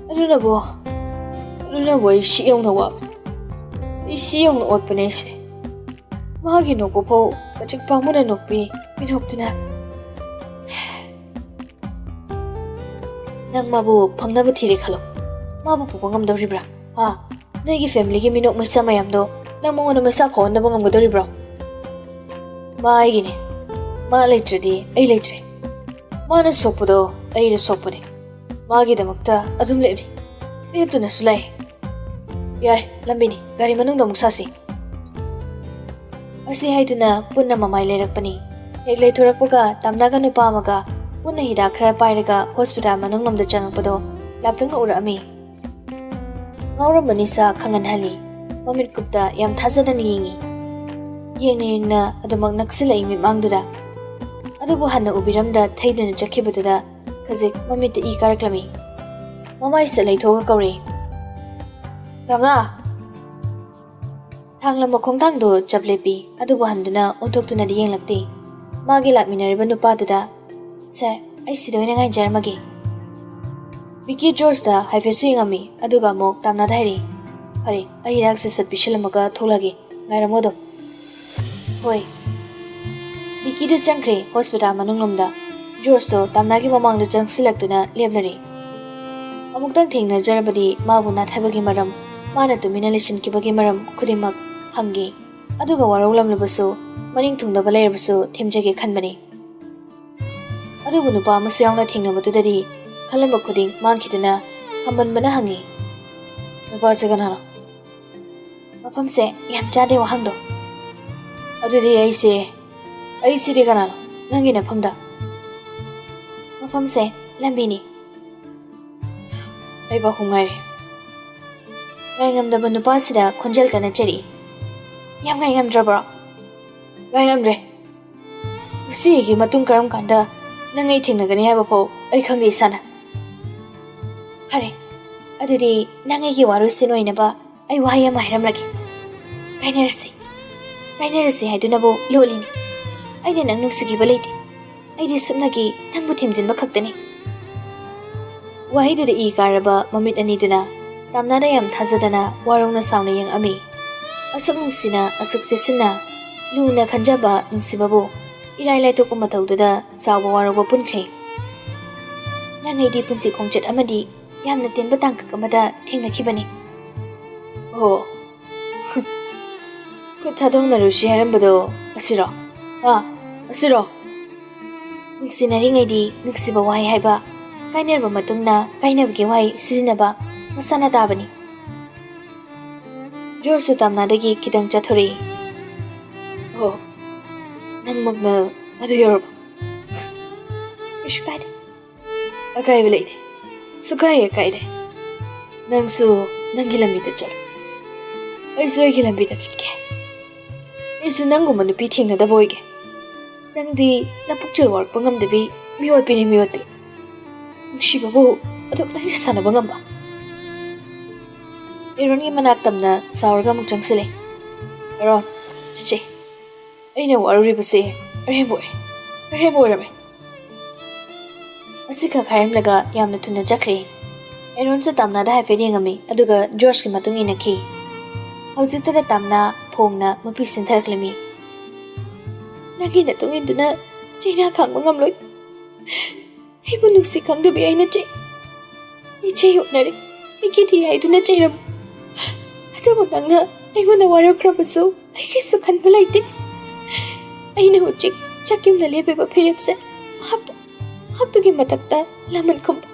ꯑꯗꯨꯅꯕꯨ, ꯑꯗꯨꯅꯕꯨ ꯑꯩ ꯁꯤ ꯌꯧꯅ ꯋꯥꯕꯅꯤ꯫ ꯑꯩ ꯁꯤ ꯌꯧꯅ ꯑꯣꯠꯄꯅꯦ ꯑꯩꯁꯦ꯫ ꯃꯥꯒꯤ ꯅꯣꯛꯄ ꯐꯥꯎ ꯀꯆꯤꯛ ꯄꯥꯝꯃꯨꯅ ꯅꯣꯛꯄꯤ, ꯃꯤꯅꯣꯛꯇꯨꯅ꯫ ꯅꯪ ꯃꯥꯕꯨ ꯐꯪꯅꯕ ꯊꯤꯔꯦ ꯈꯜꯂꯣ꯫ ꯃꯥꯕꯨ ꯄꯨꯕ ꯉꯝꯗꯧꯔꯤꯕ꯭ꯔꯥ? ꯍꯥ? ꯅꯣꯏꯒꯤ ꯐꯦꯃꯤꯂꯤꯒꯤ ꯃꯤꯅꯣꯛ ꯃꯩꯁꯥ ꯃꯌꯥꯝꯗꯣ ꯅꯪ ꯃꯉꯣꯟꯗ ꯃꯩꯁꯥ ꯐꯥꯎꯍꯟꯅꯕ ꯉꯝꯒꯗꯧꯔꯤꯕ꯭ꯔꯣ? ꯃꯥ ꯑꯩꯒꯤꯅꯦ꯫ ꯃꯥ ꯂꯩꯇ꯭ꯔꯗꯤ ꯑꯩ ꯂꯩꯇ꯭ꯔꯦ꯫ ꯃꯥꯅ ꯁꯣꯛꯄꯗꯣ ꯑꯩꯅ ꯁꯣꯛꯄꯅꯦ꯫ ꯃꯥꯒꯤꯗꯃꯛꯇ ꯑꯗꯨꯝ ꯂꯦꯞꯂꯤ꯫ ꯂꯦꯞꯇꯨꯅꯁꯨ ꯂꯥꯛꯏ꯫ ꯌꯥꯔꯦ, ꯂꯝꯕꯤꯅꯤ꯫ ꯒꯥꯔꯤ ꯃꯅꯨꯡꯗ ꯑꯃꯨꯛ ꯁꯥꯁꯤ꯫ ꯑꯁꯤ ꯍꯥꯏꯗꯨꯅ ꯄꯨꯟꯅ ꯃꯃꯥꯏ ꯂꯩꯔꯛꯄꯅꯤ꯫ ꯍꯦꯛ ꯂꯩꯊꯣꯔꯛꯄꯒ ꯇꯝꯅꯒ ꯅꯨꯄꯥ ꯑꯃꯒ ꯄꯨꯟꯅ ꯍꯤꯗꯥꯛ ꯈꯔ ꯄꯥꯏꯔꯒ ꯍꯣꯁꯄꯤꯇꯥꯜ ꯃꯅꯨꯡꯂꯣꯝꯗ ꯆꯪꯉꯛꯄꯗꯣ ꯂꯥꯞꯇꯛꯅ ꯎꯔꯛꯑꯝꯃꯤ꯫ ꯉꯥꯎꯔꯝꯕ ꯅꯤꯁꯥ ꯈꯪꯍꯟꯍꯜꯂꯤ꯫ ꯃꯃꯤꯠ ꯀꯨꯞꯇ ꯌꯥꯝ ꯊꯥꯖꯗꯅ ꯌꯦꯡꯉꯤ꯫ ꯌꯦꯡꯅ ꯌꯦꯡꯅ ꯑꯗꯨꯃꯛ ꯅꯛꯁꯤꯜꯂꯛꯏ ꯃꯤꯠꯃꯥꯡꯗꯨꯗ꯫ ꯑꯗꯨꯕꯨ ꯍꯟꯅ ꯎꯕꯤꯔꯝꯗ ꯊꯩꯗꯨꯅ ꯆꯠꯈꯤꯕꯗꯨꯗ ꯈꯖꯤꯛ ꯃꯃꯤꯠꯇ ꯏ ꯀꯥꯔꯛꯂꯝꯃꯤ꯫ ꯃꯃꯥꯏ ꯁꯠ ꯂꯩꯊꯣꯛꯑꯒ ꯀꯧꯔꯛꯏ, "ꯇꯝꯅ!" ꯊꯥꯡꯂꯝꯕ ꯈꯣꯡꯊꯥꯡꯗꯨ ꯆꯞ ꯂꯦꯞꯄꯤ, ꯑꯗꯨꯕꯨ ꯍꯟꯗꯨꯅ ꯑꯣꯟꯊꯣꯛꯇꯨꯅꯗꯤ ꯌꯦꯡꯂꯛꯇꯦ꯫ ꯃꯥꯒꯤ ꯂꯥꯛꯃꯤꯟꯅꯔꯤꯕ ꯅꯨꯄꯥꯗꯨꯗ, "ꯁꯥꯔ, ꯑꯩ ꯁꯤꯗ ꯑꯣꯏꯅ ꯉꯥꯏꯖꯔꯝꯃꯒꯦ꯫" ꯕꯤꯀꯤ ꯖꯣꯔꯖꯇ ꯍꯥꯏꯐꯦꯠꯁꯨ ꯌꯦꯡꯉꯝꯃꯤ, ꯑꯗꯨꯒ ꯑꯃꯨꯛ ꯇꯥꯝꯅꯥꯗ ꯍꯥꯏꯔꯛꯏ, "ꯐꯔꯦ, ꯑꯩ ꯍꯤꯗꯥꯛꯁꯦ ꯁꯠ ꯄꯤꯁꯤꯜꯂꯝꯃꯒ ꯊꯣꯛꯂꯛꯑꯒꯦ, ꯉꯥꯏꯔꯝꯃꯣ ꯑꯗꯨꯝ꯫" "ꯍꯣꯏ꯫" ꯕꯤꯀꯤꯗꯨ ꯆꯪꯈ꯭ꯔꯦ ꯍꯣꯁꯄꯤꯇꯥꯜ ꯃꯅꯨꯡꯂꯣꯝꯗ꯫ ꯖꯣꯔꯖꯇꯣ ꯇꯥꯝꯅꯥꯒꯤ ꯃꯃꯥꯡꯗ ꯆꯪꯁꯤꯜꯂꯛꯇꯨꯅ ꯂꯦꯞꯂꯔꯦ꯫ ꯑꯃꯨꯛꯇꯪ ꯊꯦꯡꯅꯖꯔꯕꯗꯤ ꯃꯥꯕꯨ ꯅꯥꯊꯩꯕꯒꯤ ꯃꯔꯝ, ꯃꯥꯅ ꯇꯨꯃꯤꯟꯅ ꯂꯩꯁꯤꯟꯈꯤꯕꯒꯤ ꯃꯔꯝ ꯈꯨꯗꯤꯡꯃꯛ ꯍꯪꯒꯦ꯫ ꯑꯗꯨꯒ ꯋꯥꯔꯧꯂꯝꯂꯕꯁꯨ, ꯃꯅꯤꯡ ꯊꯨꯡꯗꯕ ꯂꯩꯔꯕꯁꯨ ꯊꯦꯝꯖꯒꯦ ꯈꯟꯕꯅꯤ꯫ ꯑꯗꯨꯕꯨ ꯅꯨꯄꯥ ꯑꯃꯁꯨ ꯌꯥꯎꯅ ꯊꯦꯡꯅꯕꯗꯨꯗꯗꯤ ꯈꯜꯂꯝꯕ ꯈꯨꯗꯤꯡ ꯃꯥꯡꯈꯤꯗꯨꯅ ꯈꯝꯕꯟꯕꯅ ꯍꯪꯉꯤ, "ꯅꯨꯄꯥꯁꯦ ꯀꯅꯥꯅꯣ?" "ꯃꯐꯝꯁꯦ ꯌꯥꯝ ꯆꯥꯗꯦ ꯋꯥꯍꯪꯗꯣ꯫" "ꯑꯗꯨꯗꯤ ꯑꯩꯁꯦ, ꯑꯩꯁꯤꯗꯤ ꯀꯅꯥꯅꯣ ꯅꯪꯒꯤ ꯅꯐꯝꯗ?" "ꯃꯐꯝꯁꯦ ꯂꯝꯕꯤꯅꯤ꯫" ꯑꯩ ꯄꯥꯎꯈꯨꯝ ꯉꯥꯏꯔꯦ꯫ ꯉꯥꯏꯉꯝꯗꯕ ꯅꯨꯄꯥꯁꯤꯗ ꯈꯣꯟꯖꯦꯜ ꯀꯟꯅ ꯆꯦꯔꯛꯏ꯫ "ꯌꯥꯝ ꯉꯥꯏꯉꯝꯗ꯭ꯔꯕ꯭ꯔꯣ?" "ꯉꯥꯏꯉꯝꯗ꯭ꯔꯦ꯫ ꯉꯁꯤꯒꯤ ꯃꯇꯨꯡ ꯀꯔꯝ ꯀꯥꯟꯗ ꯅꯪ ꯑꯩ ꯊꯦꯡꯅꯒꯅꯤ ꯍꯥꯏꯕ ꯐꯥꯎ ꯑꯩ ꯈꯪꯗꯦ ꯏꯁꯥꯅ꯫ ꯐꯔꯦ, ꯑꯗꯨꯗꯤ ꯅꯪ ꯑꯩꯒꯤ ꯋꯥꯔꯣꯏꯁꯤꯟ ꯑꯣꯏꯅꯕ ꯑꯩ ꯋꯥꯍꯩ ꯑꯃ ꯍꯥꯏꯔꯝꯂꯒꯦ꯫ ꯀꯥꯏꯅꯔꯁꯤ꯫ ꯀꯥꯏꯅꯔꯁꯤ ꯍꯥꯏꯗꯨꯅꯕꯨ ꯂꯣꯠꯂꯤꯅꯤ꯫ ꯑꯩꯅ ꯅꯪ ꯅꯨꯡꯁꯤꯈꯤꯕ ꯂꯩꯇꯦ꯫ ꯑꯩꯗꯤ ꯁꯨꯞꯅꯒꯤ ꯅꯪꯕꯨ ꯊꯦꯝꯖꯤꯟꯕ ꯈꯛꯇꯅꯤ꯫" ꯋꯥꯍꯩꯗꯨꯗ ꯏ ꯀꯥꯔꯕ ꯃꯃꯤꯠ ꯑꯅꯤꯗꯨꯅ ꯇꯥꯝꯅꯥꯗ ꯌꯥꯝ ꯊꯥꯖꯗꯅ ꯋꯥꯔꯧꯅ ꯁꯥꯎꯅ ꯌꯦꯡꯉꯛꯑꯝꯃꯤ꯫ ꯑꯁꯨꯛ ꯅꯨꯡꯁꯤꯅ, ꯑꯁꯨꯛ ꯆꯦꯠꯁꯤꯟꯅ, ꯂꯨꯅ ꯈꯟꯖꯕ ꯅꯨꯡꯁꯤꯕꯕꯨ ꯏꯔꯥꯏ ꯂꯥꯏꯊꯣꯛꯄ ꯃꯇꯧꯗꯨꯗ ꯆꯥꯎꯕ ꯋꯥꯔꯧꯕ ꯄꯨꯟꯈ꯭ꯔꯦ꯫ "ꯅꯪ ꯑꯩꯗꯤ ꯄꯨꯟꯁꯤ ꯈꯣꯡꯆꯠ ꯑꯃꯗꯤ ꯌꯥꯝꯅ ꯇꯦꯟꯕ ꯇꯥꯡꯀꯛ ꯑꯃꯗ ꯊꯦꯡꯅꯈꯤꯕꯅꯤ꯫" "ꯑꯣ, ꯈꯨꯠ ꯊꯥꯗꯣꯛꯅꯔꯨꯁꯤ ꯍꯥꯏꯔꯝꯕꯗꯣ ꯑꯁꯤꯔꯣ? ꯑꯥ, ꯑꯁꯤꯔꯣ?" ꯅꯨꯡꯁꯤꯅꯔꯤꯉꯩꯗꯤ ꯅꯨꯡꯁꯤꯕ ꯋꯥꯍꯩ ꯍꯥꯏꯕ, ꯀꯥꯏꯅꯔꯕ ꯃꯇꯨꯡꯗ ꯀꯥꯏꯅꯕꯒꯤ ꯋꯥꯍꯩ ꯁꯤꯖꯤꯟꯅꯕ ꯃꯁꯥꯅ ꯇꯥꯕꯅꯤ꯫ ꯖꯣꯔꯖꯁꯨ ꯇꯥꯝꯅꯥꯗꯒꯤ ꯈꯤꯇꯪ ꯆꯠꯊꯣꯔꯛꯏ꯫ "ꯑꯣ, ꯅꯪꯃꯛꯅ ꯑꯗꯨ ꯌꯧꯔꯕ?" "ꯀꯩꯁꯨ ꯀꯥꯏꯗꯦ꯫ ꯑꯀꯥꯏꯕ ꯂꯩꯇꯦ꯫ ꯁꯨꯀꯥꯏ ꯑꯀꯥꯏꯗꯦ꯫ ꯅꯪꯁꯨ ꯅꯪꯒꯤ ꯂꯝꯕꯤꯗ ꯆꯠꯂꯨ꯫ ꯑꯩꯁꯨ ꯑꯩꯒꯤ ꯂꯝꯕꯤꯗ ꯆꯠꯀꯦ꯫ ꯑꯩꯁꯨ ꯅꯪꯒꯨꯝꯕ ꯅꯨꯄꯤ ꯊꯦꯡꯅꯗꯕ ꯑꯣꯏꯒꯦ꯫ ꯅꯪꯗꯤ ꯅꯄꯨꯛꯆꯦꯜ ꯋꯥꯔꯛꯄ ꯉꯝꯗꯕꯤ ꯃꯤꯑꯣꯠꯄꯤꯅꯤ, ꯃꯤꯑꯣꯠꯄꯤ꯫ ꯅꯨꯡꯁꯤꯕꯕꯨ ꯑꯗꯨꯛ ꯂꯥꯏꯅ ꯁꯥꯟꯅꯕ ꯉꯝꯕ꯫" ꯑꯦꯔꯣꯟꯒꯤ ꯃꯅꯥꯛ ꯇꯝꯅ ꯁꯥꯎꯔꯒ ꯑꯃꯨꯛ ꯆꯪꯁꯤꯜꯂꯦ꯫ "ꯑꯦꯔꯣꯟ, ꯆꯠꯁꯦ꯫ ꯑꯩꯅ ꯋꯥꯔꯨꯔꯤꯕꯁꯦ ꯑꯔꯦꯝꯕ ꯑꯣꯏꯔꯦ꯫ ꯑꯔꯦꯝꯕ ꯑꯣꯏꯔꯝꯃꯦ꯫" ꯑꯁꯤꯈꯛ ꯍꯥꯏꯔꯝꯂꯒ ꯌꯥꯝꯅ ꯊꯨꯅ ꯆꯠꯈ꯭ꯔꯦ꯫ ꯑꯦꯔꯣꯟꯁꯨ ꯇꯥꯝꯅꯥꯗ ꯍꯥꯏꯐꯦꯠ ꯌꯦꯡꯉꯝꯃꯤ, ꯑꯗꯨꯒ ꯖꯣꯔꯖꯀꯤ ꯃꯇꯨꯡ ꯏꯟꯅꯈꯤ꯫ ꯍꯧꯖꯤꯛꯇꯗ ꯇꯥꯝꯅꯥ ꯐꯣꯡꯅ ꯃꯄꯤ ꯁꯤꯟꯊꯔꯛꯂꯝꯃꯤ꯫ "ꯅꯪꯒꯤ ꯅꯇꯨꯡ ꯏꯟꯗꯨꯅ ꯆꯩꯅꯥ ꯈꯥꯡꯕ ꯉꯝꯂꯣꯏ꯫ ꯑꯩꯕꯨ ꯅꯨꯡꯁꯤ ꯈꯪꯗꯕꯤ ꯑꯩꯅ ꯆꯩ, ꯃꯤꯆꯩ ꯑꯣꯠꯅꯔꯦ, ꯃꯤꯒꯤ ꯊꯤ ꯍꯥꯏꯗꯨꯅ ꯆꯩꯔꯝꯃꯤ꯫ ꯑꯗꯨꯕꯨ ꯅꯪꯅ ꯑꯩꯉꯣꯟꯗ ꯋꯥꯔꯛꯈ꯭ꯔꯕꯁꯨ ꯑꯩꯒꯤꯁꯨ ꯈꯟꯕ ꯂꯩꯇꯦ꯫ ꯑꯩꯅ ꯍꯧꯖꯤꯛ ꯆꯥꯛꯌꯨꯝꯗ ꯂꯦꯞꯄꯤꯕ ꯐꯤꯔꯦꯞꯁꯦ ꯃꯍꯥꯛꯇꯨ, ꯃꯍꯥꯛꯇꯨꯒꯤ ꯃꯊꯛꯇ ꯂꯃꯟ ꯈꯨꯝꯕ꯫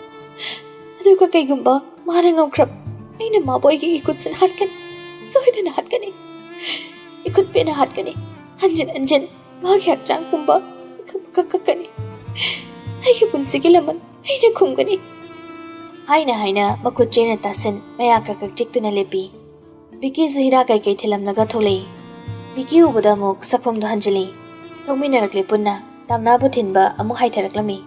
ꯑꯗꯨꯒ ꯀꯩꯒꯨꯝꯕ ꯃꯥꯅ ꯉꯝꯈ꯭ꯔꯕ, ꯑꯩꯅ ꯃꯥꯕꯨ ꯑꯩꯒꯤ ꯏꯈꯨꯠꯁꯤꯅ ꯍꯥꯠꯀꯅꯤ, ꯁꯣꯏꯗꯅ ꯍꯥꯠꯀꯅꯤ꯫ ꯏꯈꯨꯠ ꯄꯦꯟꯅ ꯍꯥꯠꯀꯅꯤ, ꯍꯟꯖꯤꯟ ꯍꯟꯖꯤꯟ ꯃꯥꯒꯤ ꯍꯛꯆꯥꯡ ꯄꯨꯝꯕ ꯃꯀꯛ ꯃꯀꯛ ꯀꯛꯀꯅꯤ꯫ ꯑꯩꯒꯤ ꯄꯨꯟꯁꯤꯒꯤ ꯂꯃꯟ ꯑꯩꯅ ꯈꯨꯝꯒꯅꯤ꯫" ꯍꯥꯏꯅ ꯍꯥꯏꯅ ꯃꯈꯨꯠ ꯆꯦꯅ ꯇꯥꯁꯤꯟ ꯃꯌꯥ ꯈꯔ ꯈꯛ ꯆꯤꯛꯇꯨꯅ ꯂꯦꯞꯄꯤ꯫ ꯕꯤꯀꯤꯁꯨ ꯍꯤꯗꯥꯛ ꯀꯩꯀꯩ ꯊꯤꯜꯂꯝꯂꯒ ꯊꯣꯛꯂꯛꯏ꯫ ꯕꯤꯀꯤ ꯎꯕꯗ ꯑꯃꯨꯛ ꯁꯛꯐꯝꯗꯣ ꯍꯟꯖꯤꯜꯂꯤ꯫ ꯊꯣꯛꯃꯤꯟꯅꯔꯛꯂꯦ ꯄꯨꯟꯅ꯫ ꯇꯥꯝꯅꯥꯕꯨ ꯊꯤꯟꯕ ꯑꯃꯨꯛ ꯍꯥꯏꯊꯔꯛꯂꯝꯃꯤ꯫